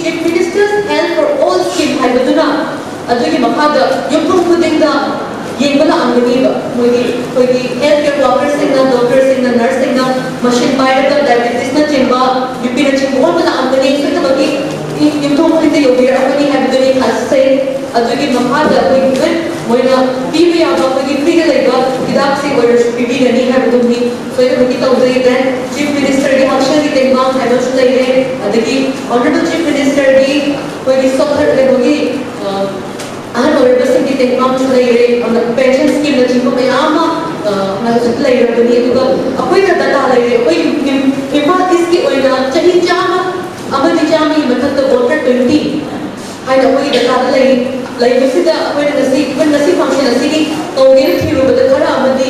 Chief Minister's Health for All scheme ꯍꯥꯏꯕꯗꯨꯅ ꯑꯗꯨꯒꯤ ꯃꯈꯥꯗ ꯌꯨꯝꯊꯣꯡ ꯈꯨꯗꯤꯡꯗ ꯌꯦꯡꯕ ꯂꯥꯛꯑꯝꯒꯅꯤꯕ꯫ ꯃꯣꯏꯒꯤ ꯑꯩꯈꯣꯏꯒꯤ health care workerꯁꯤꯡꯅ, doctorꯁꯤꯡꯅ, nurseꯁꯤꯡꯅ machine ꯄꯥꯏꯔꯒ diabetesꯅꯆꯤꯡꯕ, BPꯅꯆꯤꯡꯕ ꯑꯣꯟꯕ ꯂꯥꯛꯑꯝꯒꯅꯤ꯫ ꯁꯣꯏꯗꯅꯃꯛꯀꯤ ꯌꯨꯝꯊꯣꯡ ꯈꯨꯗꯤꯡꯗ ꯌꯧꯕꯤꯔꯛꯑꯝꯒꯅꯤ ꯍꯥꯏꯕꯗꯨꯅꯤ ꯈꯜꯂꯤ꯫ ꯑꯗꯨꯒꯤ ꯃꯈꯥꯗ ꯑꯩꯈꯣꯏꯒꯤ ꯃꯣꯏꯅ ꯄꯤꯕ ꯌꯥꯕ ꯑꯩꯈꯣꯏꯒꯤ freeꯗ ꯂꯩꯕ ꯍꯤꯗꯥꯛꯁꯤꯡ ꯑꯣꯏꯔꯁꯨ ꯄꯤꯕꯤꯒꯅꯤ ꯍꯥꯏꯕꯗꯨꯅꯤ꯫ ꯁꯣꯏꯗꯅꯃꯛꯀꯤ ꯇꯧꯖꯩ꯫ Then Chief Ministerꯒꯤ ꯍꯛꯁꯦꯜꯒꯤ ꯇꯦꯡꯕꯥꯡ ꯍꯥꯏꯕ ꯑꯃꯁꯨ ꯂꯩꯔꯦ꯫ ꯑꯗꯒꯤ Honourable Chief Ministerꯒꯤ ꯑꯩꯈꯣꯏꯒꯤ ꯁꯣꯛꯍꯜ-, ꯀꯩꯅꯣꯒꯤ, ꯑ, ꯑꯍꯜ ꯑꯣꯏꯔꯕꯁꯤꯡꯒꯤ ꯇꯦꯡꯕꯥꯡꯁꯨ ꯂꯩꯔꯦ꯫ ꯑꯗꯨꯅ pension schemeꯅꯆꯤꯡꯕ ꯃꯌꯥꯝ ꯑꯃ, ꯑ, ꯍꯧꯖꯤꯛ ꯂꯩꯔꯕꯅꯤ꯫ ꯑꯗꯨꯒ ꯑꯩꯈꯣꯏꯅ data ꯂꯩꯔꯦ꯫ ꯑꯩꯈꯣꯏ ꯏꯝ-, ꯏꯝꯐꯥꯜ Eastꯀꯤ ꯑꯣꯏꯅ ꯆꯍꯤ ꯆꯥꯝꯃ ꯑꯃꯗꯤ ꯆꯥꯝꯃꯒꯤ ꯃꯊꯛꯇ ꯍꯥꯏꯅ ꯑꯩꯈꯣꯏꯒꯤ ꯗꯇꯥꯗ ꯂꯩ꯫ ꯂꯩꯕꯁꯤꯗ ꯑꯩꯈꯣꯏꯅ ꯉꯁꯤ, even ꯉꯁꯤ function ꯑꯁꯤꯒꯤ ꯇꯧꯒꯦꯅ ꯊꯤꯔꯨꯕꯗ ꯈꯔ ꯑꯃꯗꯤ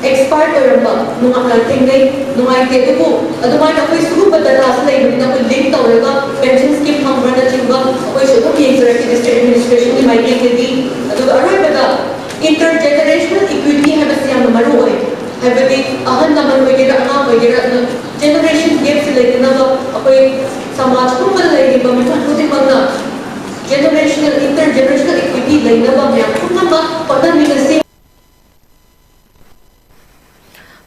expire ꯑꯣꯏꯔꯝꯕ ꯅꯨꯡꯉꯥꯏ-, ꯊꯦꯡꯅꯩ꯫ ꯅꯨꯡꯉꯥꯏꯇꯦ꯫ ꯑꯗꯨꯕꯨ ꯑꯗꯨꯃꯥꯏꯅ ꯑꯩꯈꯣꯏ ꯁꯤꯒꯨꯝꯕ dataꯁꯨ ꯂꯩꯕꯅꯤꯅ ꯑꯩꯈꯣꯏ link ꯇꯧꯔꯒ pension scheme ꯐꯪꯕ꯭ꯔꯅꯆꯤꯡꯕ ꯑꯩꯈꯣꯏꯁꯨ ꯑꯗꯨꯝ ꯌꯦꯡꯖꯔꯛꯀꯦ district administrationꯒꯤ ꯃꯥꯏꯀꯩꯗꯒꯤ꯫ ꯑꯗꯨꯒ ꯑꯔꯣꯏꯕꯗ intergenerational equity ꯍꯥꯏꯕꯁꯤ ꯌꯥꯝꯅ ꯃꯔꯨ ꯑꯣꯏ꯫ ꯍꯥꯏꯕꯗꯤ ꯑꯍꯜ ꯂꯃꯟ ꯑꯣꯏꯒꯦꯔꯥ, ꯑꯉꯥꯡ ꯑꯣꯏꯒꯦꯔꯥ, ꯑꯗꯨꯅ generation gapꯁꯤ ꯂꯩꯇꯅꯕ ꯑꯩꯈꯣꯏ ꯁꯃꯥꯖ ꯄꯨꯝꯕꯗ ꯂꯩꯔꯤꯕ ꯃꯤꯄꯨꯝ ꯈꯨꯗꯤꯡꯃꯛꯅ generational, intergenerational equity ꯂꯩꯅꯕ ꯃꯌꯥꯝ ꯄꯨꯝꯅꯃꯛ ꯍꯣꯠꯅꯃꯤꯟꯅꯁꯤ꯫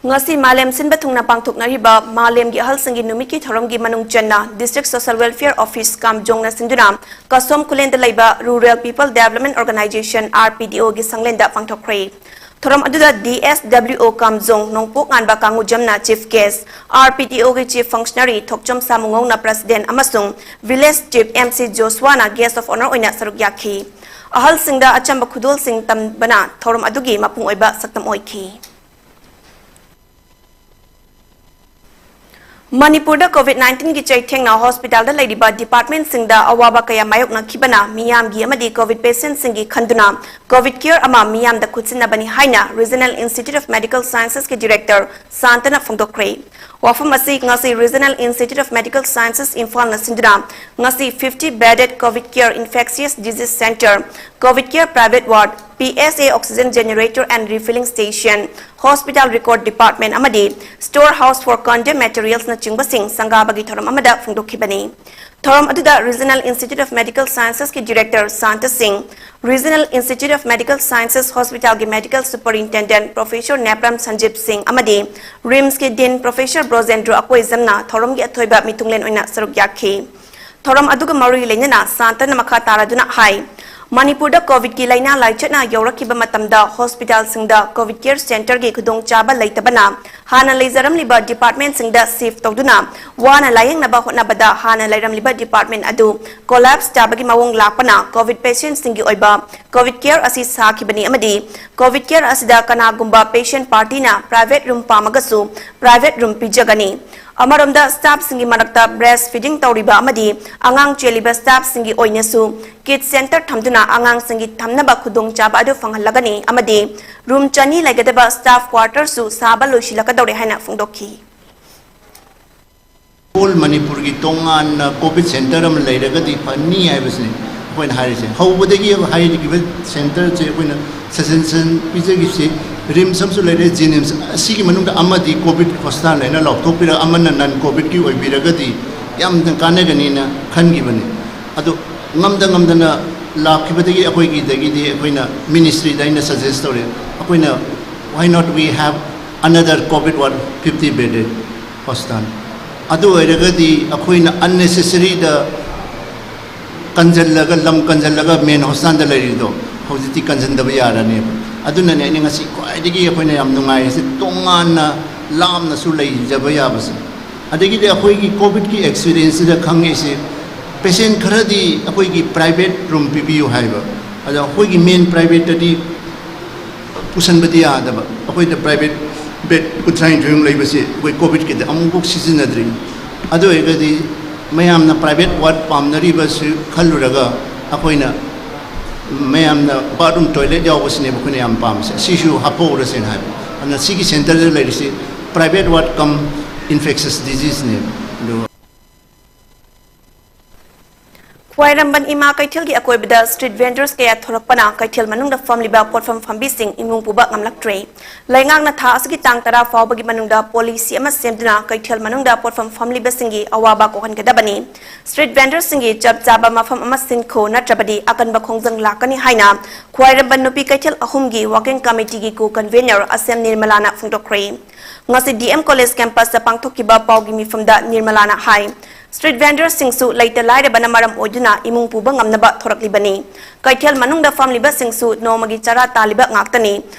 ꯉꯁꯤ ꯃꯥꯂꯦꯝ ꯁꯤꯟꯕ ꯊꯨꯡꯅ ꯄꯥꯡꯊꯣꯛꯅꯔꯤꯕ ꯃꯥꯂꯦꯝꯒꯤ ꯑꯍꯜꯁꯤꯡꯒꯤ ꯅꯨꯃꯤꯠꯀꯤ ꯊꯧꯔꯝꯒꯤ ꯃꯅꯨꯡ ꯆꯟꯅ District Social Welfare Office ꯀꯥꯝꯖꯣꯡꯅ ꯁꯤꯟꯗꯨꯅ ꯀꯁꯣꯝ ꯈꯨꯂꯦꯟꯗ ꯂꯩꯕ Rural People Development Organization, RPDOꯒꯤ ꯁꯪꯂꯦꯟꯗ ꯄꯥꯡꯊꯣꯛꯈ꯭ꯔꯦ꯫ ꯊꯧꯔꯝ ꯑꯗꯨꯗ DSWO ꯀꯥꯝꯖꯣꯡ ꯅꯣꯡꯄꯣꯛ ꯉꯥꯟꯕ ꯀꯥꯡꯉꯨꯖꯝꯅ Chief Guest, RPDOꯒꯤ Chief Functionary ꯊꯣꯛꯆꯣꯝ ꯁꯥꯃꯨꯉꯧꯅ President ꯑꯃꯁꯨꯡ Village Chief MC ꯖꯣꯁꯋꯥꯅ Guest of Honour ꯑꯣꯏꯅ ꯁꯔꯨꯛ ꯌꯥꯈꯤ꯫ ꯑꯍꯜꯁꯤꯡꯗ ꯑꯆꯝꯕ ꯈꯨꯗꯣꯜꯁꯤꯡ ꯇꯝꯕꯅ ꯊꯧꯔꯝ ꯑꯗꯨꯒꯤ ꯃꯄꯨꯡ ꯑꯣꯏꯕ ꯁꯛꯇꯝ ꯑꯣꯏꯈꯤ꯫ ꯃꯅꯤꯄꯨꯔꯗ COVID nineteenꯒꯤ ꯆꯩꯊꯦꯡꯅ hospitalꯗ ꯂꯩꯔꯤꯕ departmentꯁꯤꯡꯗ ꯑꯋꯥꯕ ꯀꯌꯥ ꯃꯥꯌꯣꯛꯅꯈꯤꯕꯅ ꯃꯤꯌꯥꯝꯒꯤ ꯑꯃꯗꯤ COVID patientꯁꯤꯡꯒꯤ ꯈꯟꯗꯨꯅ COVID care ꯑꯃ ꯃꯤꯌꯥꯝꯗ ꯈꯨꯠꯁꯤꯟꯅꯕꯅꯤ ꯍꯥꯏꯅ Regional Institute of Medical Sciencesꯀꯤ Director ꯁꯥꯟꯇꯅ ꯐꯣꯡꯗꯣꯛꯈ꯭ꯔꯦ꯫ ꯋꯥꯐꯝ ꯑꯁꯤ ꯉꯁꯤ Regional Institute of Medical Sciences ꯏꯝꯐꯥꯜꯅ ꯁꯤꯟꯗꯨꯅ ꯉꯁꯤ fifty bedded COVID care infectious disease center, COVID care private ward, PSA oxygen generator and refilling station, hospital record department ꯑꯃꯗꯤ store house for condemned materialsꯅꯆꯤꯡꯕꯁꯤꯡ ꯁꯪꯒꯥꯕꯒꯤ ꯊꯧꯔꯝ ꯑꯃꯗ ꯐꯣꯡꯗꯣꯛꯈꯤꯕꯅꯤ꯫ ꯊꯧꯔꯝ ꯑꯗꯨꯗ Regional Institute of Medical Sciencesꯀꯤ Director Santa ꯁꯤꯡ, Regional Institute of Medical Sciences Hospitalꯒꯤ Medical Superintendent Professor Nepram ꯁꯟꯖꯤꯞ ꯁꯤꯡ ꯑꯃꯗꯤ RIMSꯀꯤ Dean Professor ꯕ꯭ꯔꯣꯖꯦꯟꯗ꯭ꯔꯣ ꯑꯀꯣꯏꯖꯝꯅ ꯊꯧꯔꯝꯒꯤ ꯑꯊꯣꯏꯕ ꯃꯤꯊꯨꯡꯂꯦꯟ ꯑꯣꯏꯅ ꯁꯔꯨꯛ ꯌꯥꯈꯤ꯫ ꯊꯧꯔꯝ ꯑꯗꯨꯒ ꯃꯔꯤ ꯂꯩꯅꯅ ꯁꯥꯟꯇꯅ ꯃꯈꯥ ꯇꯥꯔꯗꯨꯅ ꯍꯥꯏ, ꯃꯅꯤꯄꯨꯔꯗ COVIDꯀꯤ ꯂꯥꯏꯅꯥ ꯂꯥꯏꯆꯠꯅ ꯌꯧꯔꯛꯈꯤꯕ ꯃꯇꯝꯗ hospitalꯁꯤꯡꯗ COVID care centreꯒꯤ ꯈꯨꯗꯣꯡꯆꯥꯕ ꯂꯩꯇꯕꯅ ꯍꯥꯟꯅ ꯂꯩꯖꯔꯝꯂꯤꯕ departmentꯁꯤꯡꯗ shift ꯇꯧꯗꯨꯅ ꯋꯥꯅ ꯂꯥꯌꯦꯡꯅꯕ ꯍꯣꯠꯅꯕꯗ ꯍꯥꯟꯅ ꯂꯩꯔꯝꯂꯤꯕ department ꯑꯗꯨ collapse ꯇꯥꯕꯒꯤ ꯃꯑꯣꯡ ꯂꯥꯛꯄꯅ COVID patientꯁꯤꯡꯒꯤ ꯑꯣꯏꯕ COVID care ꯑꯁꯤ ꯁꯥꯈꯤꯕꯅꯤ ꯑꯃꯗꯤ COVID care ꯑꯁꯤꯗ ꯀꯅꯥꯒꯨꯝꯕ patient partyꯅ private room ꯄꯥꯝꯃꯒꯁꯨ private room ꯄꯤꯖꯒꯅꯤ꯫ ꯑꯃꯔꯣꯝꯗ, staffꯁꯤꯡꯒꯤ ꯃꯔꯛꯇ breast feeding ꯇꯧꯔꯤꯕ ꯑꯃꯗꯤ ꯑꯉꯥꯡ ꯆꯦꯜꯂꯤꯕ staffꯁꯤꯡꯒꯤ ꯑꯣꯏꯅꯁꯨ kid center ꯊꯝꯗꯨꯅ ꯑꯉꯥꯡꯁꯤꯡꯒꯤ ꯊꯝꯅꯕ ꯈꯨꯗꯣꯡꯆꯥꯕ ꯑꯗꯨ ꯐꯪꯍꯜꯂꯒꯅꯤ ꯑꯃꯗꯤ room ꯆꯅꯤ ꯂꯩꯒꯗꯕ staff quarterꯁꯨ ꯁꯥꯕ ꯂꯣꯏꯁꯤꯜꯂꯛꯀꯗꯧꯔꯦ ꯍꯥꯏꯅ ꯐꯣꯡꯗꯣꯛꯈꯤ꯫ Whole ꯃꯅꯤꯄꯨꯔꯒꯤ ꯇꯣꯉꯥꯟꯅ COVID center ꯑꯃ ꯂꯩꯔꯒꯗꯤ ꯐꯅꯤ ꯍꯥꯏꯕꯁꯤꯅꯤ ꯑꯩꯈꯣꯏꯅ ꯍꯥꯏꯔꯤꯁꯦ꯫ ꯍꯧꯕꯗꯒꯤ ꯍꯥꯏꯔꯤꯕ centerꯁꯦ ꯑꯩꯈꯣꯏꯅ suggestion ꯄꯤꯖꯈꯤꯕꯁꯤ, RIMS ꯑꯃꯁꯨ ꯂꯩꯔꯦ, JNIMS, ꯑꯁꯤꯒꯤ ꯃꯅꯨꯡꯗ ꯑꯃꯗꯤ COVID hospital ꯍꯥꯏꯅ ꯂꯥꯎꯊꯣꯛꯄꯤꯔꯒ ꯑꯃꯅ non COVIDꯀꯤ ꯑꯣꯏꯕꯤꯔꯒꯗꯤ ꯌꯥꯝꯅ ꯀꯥꯟꯅꯒꯅꯤꯅ ꯈꯟꯈꯤꯕꯅꯤ꯫ ꯑꯗꯨ ꯉꯝꯗ ꯉꯝꯗꯅ ꯂꯥꯛꯈꯤꯕꯗꯒꯤ ꯑꯩꯈꯣꯏꯒꯤꯗꯒꯤꯗꯤ ꯑꯩꯈꯣꯏꯅ ministryꯗ ꯑꯩꯅ suggest ꯇꯧꯔꯦ, ꯑꯩꯈꯣꯏꯅ, "Why not we have another COVID ward, fifty bedded hospital?" ꯑꯗꯨ ꯑꯣꯏꯔꯒꯗꯤ ꯑꯩꯈꯣꯏꯅ unnecessaryꯗ ꯀꯟꯁꯤꯜꯂꯒ, ꯂꯝ ꯀꯟꯁꯤꯜꯂꯒ main hospitalꯗ ꯂꯩꯔꯤꯗꯣ ꯍꯧꯖꯤꯛꯇꯤ ꯀꯟꯁꯤꯟꯗꯕ ꯌꯥꯔꯅꯦꯕ꯫ ꯑꯗꯨꯅꯅꯦ ꯑꯩꯅ ꯉꯁꯤ ꯈ꯭ꯋꯥꯏꯗꯒꯤ ꯑꯩꯈꯣꯏꯅ ꯌꯥꯝ ꯅꯨꯡꯉꯥꯏꯔꯤꯁꯦ, ꯇꯣꯉꯥꯟꯅ ꯂꯥꯞꯅꯁꯨ ꯂꯩꯖꯕ ꯌꯥꯕꯁꯦ꯫ ꯑꯗꯒꯤꯗꯤ ꯑꯩꯈꯣꯏꯒꯤ COVIDꯀꯤ experienceꯁꯤꯗ ꯈꯪꯉꯤꯁꯦ, patient ꯈꯔꯗꯤ ꯑꯩꯈꯣꯏꯒꯤ private room ꯄꯤꯕꯤꯌꯨ ꯍꯥꯏꯕ, ꯑꯗꯣ ꯑꯩꯈꯣꯏꯒꯤ main privateꯇꯗꯤ ꯄꯨꯁꯟꯕꯗꯤ ꯌꯥꯗꯕ꯫ ꯑꯩꯈꯣꯏꯗ private bed ꯀꯨꯟꯊ꯭ꯔꯥ ꯅꯤꯊꯣꯏꯃꯨꯛ ꯂꯩꯕꯁꯦ ꯑꯩꯈꯣꯏ COVIDꯀꯤꯗ ꯑꯃꯨꯛꯐꯥꯎ ꯁꯤꯖꯤꯟꯅꯗ꯭ꯔꯤ꯫ ꯑꯗꯨ ꯑꯣꯏꯔꯒꯗꯤ ꯃꯌꯥꯝꯅ private ward ꯄꯥꯝꯅꯔꯤꯕꯁꯤ ꯈꯜꯂꯨꯔꯒ ꯑꯩꯈꯣꯏꯅ ꯃꯌꯥꯝꯅ bathroom toilet ꯌꯥꯎꯕꯁꯤꯅꯦꯕ ꯑꯩꯈꯣꯏꯅ ꯌꯥꯝ ꯄꯥꯝꯃꯤꯁꯦ꯫ ꯁꯤꯁꯨ ꯍꯥꯞꯄꯛꯎꯔꯁꯦꯅ ꯍꯥꯏꯕ꯫ ꯑꯗꯨꯅ ꯁꯤꯒꯤ centerꯗ ꯂꯩꯔꯤꯁꯤ private ward cum infectious diseaseꯅꯦꯕ꯫ ꯑꯗꯨꯒ ꯈ꯭ꯋꯥꯏꯔꯝꯕꯟ ꯏꯃꯥ ꯀꯩꯊꯦꯜꯒꯤ ꯑꯀꯣꯏꯕꯗ street vendors ꯀꯌꯥ ꯊꯣꯔꯛꯄꯅ ꯀꯩꯊꯦꯜ ꯃꯅꯨꯡꯗ ꯐꯝꯂꯤꯕ ꯄꯣꯠꯐꯝ ꯐꯝꯕꯤꯁꯤꯡ ꯏꯃꯨꯡ ꯄꯨꯕ ꯉꯝꯂꯛꯇ꯭ꯔꯦ꯫ ꯂꯩꯉꯥꯛꯅ ꯊꯥ ꯑꯁꯤꯒꯤ ꯇꯥꯡ ꯇꯔꯥ ꯐꯥꯎꯕꯒꯤ ꯃꯅꯨꯡꯗ policy ꯑꯃ ꯁꯦꯝꯗꯨꯅ ꯀꯩꯊꯦꯜ ꯃꯅꯨꯡꯗ ꯄꯣꯠꯐꯝ ꯐꯝꯂꯤꯕꯁꯤꯡꯒꯤ ꯑꯋꯥꯕ ꯀꯣꯛꯍꯟꯒꯗꯕꯅꯤ꯫ Street vendorꯁꯤꯡꯒꯤ ꯆꯞ ꯆꯥꯕ ꯃꯐꯝ ꯑꯃ ꯁꯤꯟꯈꯣ, ꯅꯠꯇ꯭ꯔꯕꯗꯤ ꯑꯀꯟꯕ ꯈꯣꯡꯖꯪ ꯂꯥꯛꯀꯅꯤ ꯍꯥꯏꯅ ꯈ꯭ꯋꯥꯏꯔꯝꯕꯟ ꯅꯨꯄꯤ ꯀꯩꯊꯦꯜ ꯑꯍꯨꯝꯒꯤ working committeeꯒꯤ co-convener ꯑꯁꯦꯝ ꯅꯤꯔꯃꯂꯥꯅ ꯐꯣꯡꯗꯣꯛꯈ꯭ꯔꯦ꯫ ꯉꯁꯤ DM College campusꯇ ꯄꯥꯡꯊꯣꯛꯈꯤꯕ ꯄꯥꯎꯒꯤ ꯃꯤꯐꯝꯗ ꯅꯤꯔꯃꯂꯥꯅ ꯍꯥꯏ, street vendorꯁꯤꯡꯁꯨ ꯂꯩꯇ ꯂꯥꯏꯔꯕꯅ ꯃꯔꯝ ꯑꯣꯏꯗꯨꯅ ꯏꯃꯨꯡ ꯄꯨꯕ ꯉꯝꯅꯕ ꯊꯣꯔꯛꯂꯤꯕꯅꯤ꯫ ꯀꯩꯊꯦꯜ ꯃꯅꯨꯡꯗ ꯐꯝꯂꯤꯕꯁꯤꯡꯁꯨ ꯅꯣꯡꯃꯒꯤ ꯆꯔꯥ ꯇꯥꯜꯂꯤꯕ ꯉꯥꯛꯇꯅꯤ꯫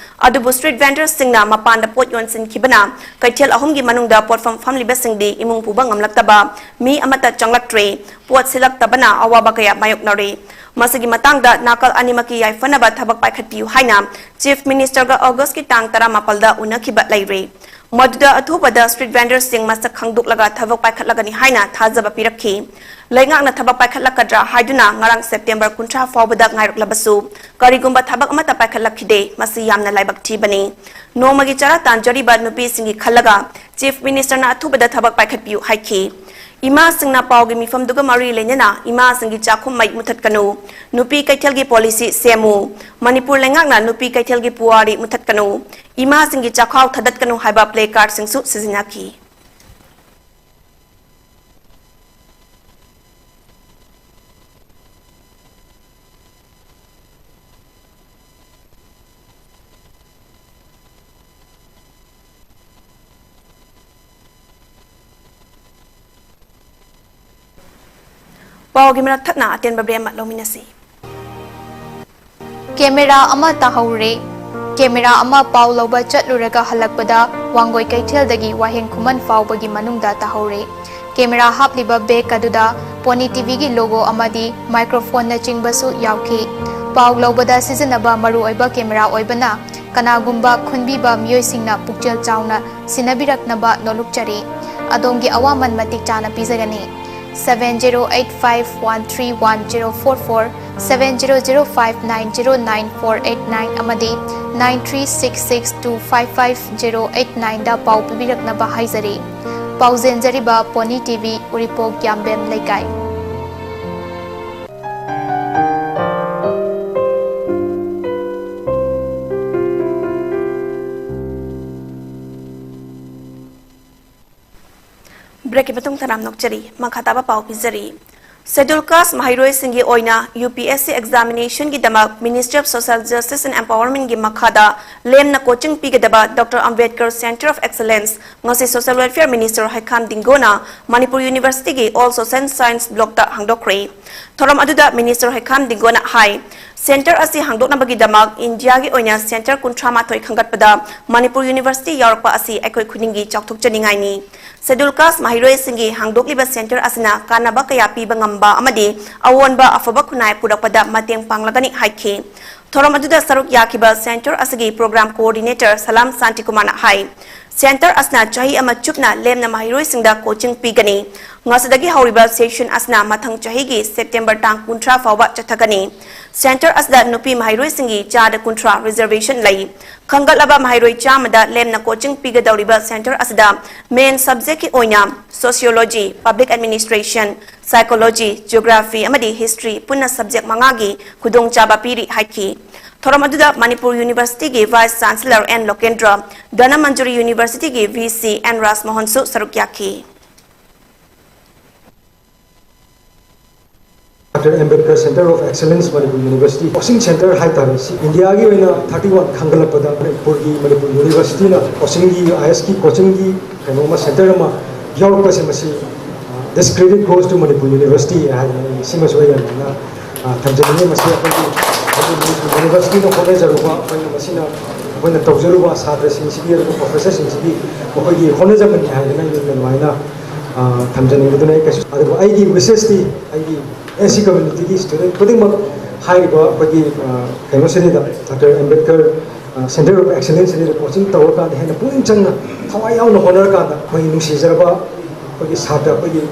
ꯑꯗꯨꯕꯨ street vendorꯁꯤꯡꯅ ꯃꯄꯥꯟꯗ ꯄꯣꯠ ꯌꯣꯟꯁꯤꯟꯈꯤꯕꯅ ꯀꯩꯊꯦꯜ ꯑꯍꯨꯝꯒꯤ ꯃꯅꯨꯡꯗ ꯄꯣꯠꯐꯝ ꯐꯝꯂꯤꯕꯁꯤꯡꯗꯤ ꯏꯃꯨꯡ ꯄꯨꯕ ꯉꯝꯂꯛꯇꯕ, ꯃꯤ ꯑꯃꯠꯇ ꯆꯪꯂꯛꯇ꯭ꯔꯦ꯫ ꯄꯣꯠ ꯁꯤꯠꯂꯛꯇꯕꯅ ꯑꯋꯥꯕ ꯀꯌꯥ ꯃꯥꯌꯣꯛꯅꯔꯤ꯫ ꯃꯁꯤꯒꯤ ꯃꯇꯥꯡꯗ ꯅꯥꯀꯜ ꯑꯅꯤꯃꯛꯀꯤ ꯌꯥꯏꯐꯅꯕ ꯊꯕꯛ ꯄꯥꯏꯈꯠꯄꯤꯌꯨ ꯍꯥꯏꯅ Chief Ministerꯒ Augustꯀꯤ ꯇꯥꯡ ꯇꯔꯥꯃꯥꯄꯜꯗ ꯎꯅꯈꯤꯕ ꯂꯩꯔꯦ꯫ ꯃꯗꯨꯗ ꯑꯊꯨꯕꯗ street vendorꯁꯤꯡ ꯃꯁꯛ ꯈꯪꯗꯣꯛꯂꯒ ꯊꯕꯛ ꯄꯥꯏꯈꯠꯂꯒꯅꯤ ꯍꯥꯏꯅ ꯊꯥꯖꯕ ꯄꯤꯔꯛꯈꯤ꯫ ꯂꯩꯉꯥꯛꯅ ꯊꯕꯛ ꯄꯥꯏꯈꯠꯂꯛꯀꯗ꯭ꯔꯥ ꯍꯥꯏꯗꯨꯅ ꯉꯔꯥꯡ September ꯀꯨꯟꯊ꯭ꯔꯥ ꯐꯥꯎꯕꯗ ꯉꯥꯏꯔꯛꯂꯕꯁꯨ ꯀꯔꯤꯒꯨꯝꯕ ꯊꯕꯛ ꯑꯃꯠꯇ ꯄꯥꯏꯈꯠꯂꯛꯈꯤꯗꯦ꯫ ꯃꯁꯤ ꯌꯥꯝꯅ ꯂꯥꯏꯕꯛ ꯊꯤꯕꯅꯤ꯫ ꯅꯣꯡꯃꯒꯤ ꯆꯔꯥ ꯇꯥꯟꯖꯔꯤꯕ ꯅꯨꯄꯤꯁꯤꯡꯒꯤ ꯈꯜꯂꯒ Chief Ministerꯅ ꯑꯊꯨꯕꯗ ꯊꯕꯛ ꯄꯥꯏꯈꯠꯄꯤꯌꯨ ꯍꯥꯏꯈꯤ꯫ ꯏꯃꯥꯁꯤꯡꯅ ꯄꯥꯎꯒꯤ ꯃꯤꯐꯝꯗꯨꯒ ꯃꯔꯤ ꯂꯩꯅꯅ ꯏꯃꯥꯁꯤꯡꯒꯤ ꯆꯥꯛꯈꯨꯝ ꯃꯩ ꯃꯨꯊꯠꯀꯅꯨ, ꯅꯨꯄꯤ ꯀꯩꯊꯦꯜꯒꯤ policy ꯁꯦꯝꯃꯨ, ꯃꯅꯤꯄꯨꯔ ꯂꯩꯉꯥꯛꯅ ꯅꯨꯄꯤ ꯀꯩꯊꯦꯜꯒꯤ ꯄꯨꯋꯥꯔꯤ ꯃꯨꯊꯠꯀꯅꯨ, ꯏꯃꯥꯁꯤꯡꯒꯤ ꯆꯥꯛꯈꯥꯎ ꯊꯥꯗꯠꯀꯅꯨ ꯍꯥꯏꯕ placardꯁꯤꯡꯁꯨ ꯁꯤꯖꯤꯟꯅꯈꯤ꯫ ꯄꯥꯎꯒꯤ ꯃꯔꯛ ꯊꯠꯅ ꯑꯇꯦꯟꯕ break ꯑꯃ ꯂꯧꯃꯤꯟꯅꯁꯤ꯫ Camera ꯑꯃ ꯇꯥꯍꯧꯔꯦ꯫ Camera ꯑꯃ ꯄꯥꯎ ꯂꯧꯕ ꯆꯠꯂꯨꯔꯒ ꯍꯜꯂꯛꯄꯗ ꯋꯥꯡꯒꯣꯏ ꯀꯩꯊꯦꯜꯗꯒꯤ ꯋꯥꯍꯦꯡ ꯈꯨꯃꯟ ꯐꯥꯎꯕꯒꯤ ꯃꯅꯨꯡꯗ ꯇꯥꯍꯧꯔꯦ꯫ Camera ꯍꯥꯞꯂꯤꯕ bag ꯑꯗꯨꯗ Pony TVꯒꯤ logo ꯑꯃꯗꯤ microphoneꯅꯆꯤꯡꯕꯁꯨ ꯌꯥꯎꯈꯤ꯫ ꯄꯥꯎ ꯂꯧꯕꯗ ꯁꯤꯖꯤꯟꯅꯕ ꯃꯔꯨꯑꯣꯏꯕ camera ꯑꯣꯏꯕꯅ ꯀꯅꯥꯒꯨꯝꯕ ꯈꯨꯟꯕꯤꯕ ꯃꯤꯑꯣꯏꯁꯤꯡꯅ ꯄꯨꯛꯆꯦꯜ ꯆꯥꯎꯅ ꯁꯤꯟꯅꯕꯤꯔꯛꯅꯕ ꯅꯣꯂꯨꯛꯆꯔꯤ꯫ ꯑꯗꯣꯝꯒꯤ ꯑꯋꯥꯃꯟ ꯃꯇꯤꯛ ꯆꯥꯅ ꯄꯤꯖꯒꯅꯤ꯫ Seven zero eight five one three one zero four four, seven zero zero five nine zero nine four eight nine ꯑꯃꯗꯤ nine three six six two five five zero eight nineꯗ ꯄꯥꯎ ꯄꯤꯕꯤꯔꯛꯅꯕ ꯍꯥꯏꯖꯔꯤ꯫ ꯄꯥꯎꯖꯦꯟꯖꯔꯤꯕ Pony TV, ꯎꯔꯤꯄꯣꯛ ꯌꯥꯝꯕꯦꯝ ꯂꯩꯀꯥꯏ꯫ Breakꯀꯤ ꯃꯇꯨꯡ ꯇꯔꯥꯝ ꯅꯣꯛꯆꯔꯤ꯫ ꯃꯈꯥ ꯇꯥꯕ ꯄꯥꯎ ꯄꯤꯖꯔꯤ꯫ Scheduled caste ꯃꯍꯩꯔꯣꯏꯁꯤꯡꯒꯤ ꯑꯣꯏꯅ UPSC examinationꯒꯤꯗꯃꯛ Ministry of Social Justice and Empowermentꯒꯤ ꯃꯈꯥꯗ ꯂꯦꯝꯅ coaching ꯄꯤꯒꯗꯕ Doctor Ambedkar Centre of Excellence ꯉꯁꯤ Social Welfare Minister ꯍꯩꯈꯥꯝ ꯗꯤꯡꯒꯣꯅ Manipur Universityꯒꯤ All Social Science Blockꯇ ꯍꯥꯡꯗꯣꯛꯈ꯭ꯔꯦ꯫ ꯊꯧꯔꯝ ꯑꯗꯨꯗ Minister ꯍꯩꯈꯥꯝ ꯗꯤꯡꯒꯣꯅ ꯍꯥꯏ, centre ꯑꯁꯤ ꯍꯥꯡꯗꯣꯛꯅꯕꯒꯤꯗꯃꯛ ꯏꯟꯗꯤꯌꯥꯒꯤ ꯑꯣꯏꯅ centre ꯀꯨꯟꯊ꯭ꯔꯥ ꯃꯥꯊꯣꯏ ꯈꯟꯒꯠꯄꯗ ꯃꯅꯤꯄꯨꯔ University ꯌꯥꯎꯔꯛꯄ ꯑꯁꯤ ꯑꯩꯈꯣꯏ ꯈꯨꯗꯤꯡꯒꯤ ꯆꯥꯎꯊꯣꯛꯆꯅꯤꯡꯉꯥꯏꯅꯤ꯫ Schedule Caste ꯃꯍꯩꯔꯣꯏꯁꯤꯡꯒꯤ ꯍꯥꯡꯗꯣꯛꯂꯤꯕ centre ꯑꯁꯤꯅ ꯀꯥꯟꯅꯕ ꯀꯌꯥ ꯄꯤꯕ ꯉꯝꯕ ꯑꯃꯗꯤ ꯑꯑꯣꯟꯕ ꯑꯐꯕ ꯈꯨꯟꯅꯥꯏ ꯄꯨꯔꯛꯄꯗ ꯃꯇꯦꯡ ꯄꯥꯡꯂꯒꯅꯤ ꯍꯥꯏꯈꯤ꯫ ꯊꯧꯔꯝ ꯑꯗꯨꯗ ꯁꯔꯨꯛ ꯌꯥꯈꯤꯕ centre ꯑꯁꯤꯒꯤ program coordinator ꯁꯂꯥꯝ ꯁꯥꯟꯇꯤꯀꯨꯃꯥꯔꯅ ꯍꯥꯏ, centre ꯑꯁꯤꯅ ꯆꯍꯤ ꯑꯃ ꯆꯨꯞꯅ ꯂꯦꯝꯅ ꯃꯍꯩꯔꯣꯏꯁꯤꯡꯗ coaching ꯄꯤꯒꯅꯤ꯫ ꯉꯁꯤꯗꯒꯤ ꯍꯧꯔꯤꯕ session ꯑꯁꯤꯅ ꯃꯊꯪ ꯆꯍꯤꯒꯤ September ꯇꯥꯡ ꯀꯨꯟꯊ꯭ꯔꯥ ꯐꯥꯎꯕ ꯆꯠꯊꯒꯅꯤ꯫ Centre ꯑꯁꯤꯗ ꯅꯨꯄꯤ ꯃꯍꯩꯔꯣꯏꯁꯤꯡꯒꯤ ꯆꯥꯗ ꯀꯨꯟꯊ꯭ꯔꯥ reservation ꯂꯩ꯫ ꯈꯟꯒꯠꯂꯕ ꯃꯍꯩꯔꯣꯏ ꯆꯥꯝꯃꯗ ꯂꯦꯝꯅ coaching ꯄꯤꯒꯗꯧꯔꯤꯕ centre ꯑꯁꯤꯗ main subjectꯀꯤ ꯑꯣꯏꯅ Sociology, Public Administration, Psychology, Geography ꯑꯃꯗꯤ History ꯄꯨꯟꯅ subject ꯃꯉꯥꯒꯤ ꯈꯨꯗꯣꯡꯆꯥꯕ ꯄꯤꯔꯤ ꯍꯥꯏꯈꯤ꯫ ꯊꯧꯔꯝ ꯑꯗꯨꯗ ꯃꯅꯤꯄꯨꯔ Universityꯒꯤ Vice Chancellor N Lokendra, Dhanamanjuri Universityꯒꯤ V C ꯑꯦꯟ ꯔꯥꯖꯃꯣꯍꯟꯁꯨ ꯁꯔꯨꯛ ꯌꯥꯈꯤ꯫ Doctor Ambedkar Centre of Excellence Manipur University coaching centre ꯍꯥꯏꯇꯥꯔꯦ꯫ ꯁꯤ ꯏꯟꯗꯤꯌꯥꯒꯤ ꯑꯣꯏꯅ thirty one ꯈꯟꯒꯠꯂꯛꯄꯗ ꯃꯅꯤꯄꯨꯔꯒꯤ, ꯃꯅꯤꯄꯨꯔ Universityꯅ coachingꯒꯤ, IASꯀꯤ coachingꯒꯤ ꯀꯩꯅꯣ ꯑꯃ, centre ꯑꯃ ꯌꯥꯎꯔꯛꯄꯁꯦ, ꯃꯁꯤ, uh, this credit goes to Manipur University ꯍꯥꯏꯗꯅ ꯑꯩ ꯁꯤꯃꯁꯨ ꯑꯩ ꯌꯥꯝꯅ, uh, ꯊꯝꯖꯅꯤꯡꯉꯤ꯫ ꯃꯁꯤ ꯑꯩꯈꯣꯏꯒꯤ, ꯑꯩꯈꯣꯏꯒꯤ Universityꯅ ꯍꯣꯠꯅꯖꯔꯨꯕ, ꯑꯩꯈꯣꯏꯅ ꯃꯁꯤꯅ, ꯑꯩꯈꯣꯏꯅ ꯇꯧꯖꯔꯨꯕ ꯁꯥꯇ꯭ꯔꯁꯤꯡꯁꯤꯒꯤ ꯑꯗꯨꯒ professorꯁꯤꯡꯁꯤꯒꯤ ꯃꯈꯣꯏꯒꯤ ꯍꯣꯠꯅꯖꯃꯟꯅꯤ ꯍꯥꯏꯗꯅ ꯑꯩ ꯑꯗꯨꯃꯥꯏꯅ, uh, ꯊꯝꯖꯅꯤꯡꯕꯗꯨꯅ ꯑꯩ ꯀꯩꯁꯨ, ꯑꯗꯨꯕꯨ ꯑꯩꯒꯤ wishesꯇꯤ, ꯑꯩꯒꯤ SC communityꯒꯤ student ꯈꯨꯗꯤꯡꯃꯛ ꯍꯥꯏꯔꯤꯕ ꯑꯩꯈꯣꯏꯒꯤ, ꯑ, ꯀꯩꯅꯣꯁꯤꯗꯩꯗ, Doctor Ambedkar, ꯑ, Centre of Excellenceꯁꯤꯗꯩꯗ coaching ꯇꯧꯔꯀꯥꯟꯗ ꯍꯦꯟꯅ ꯄꯨꯛꯅꯤꯡ ꯆꯪꯅ, ꯊꯋꯥꯏ ꯌꯥꯎꯅ ꯍꯣꯠꯅꯔꯀꯥꯟꯗ, ꯑꯩꯈꯣꯏꯒꯤ ꯅꯨꯡꯁꯤꯖꯔꯕ ꯑꯩꯈꯣꯏꯒꯤ ꯁꯥꯇ꯭ꯔ, ꯑꯩꯈꯣꯏꯒꯤ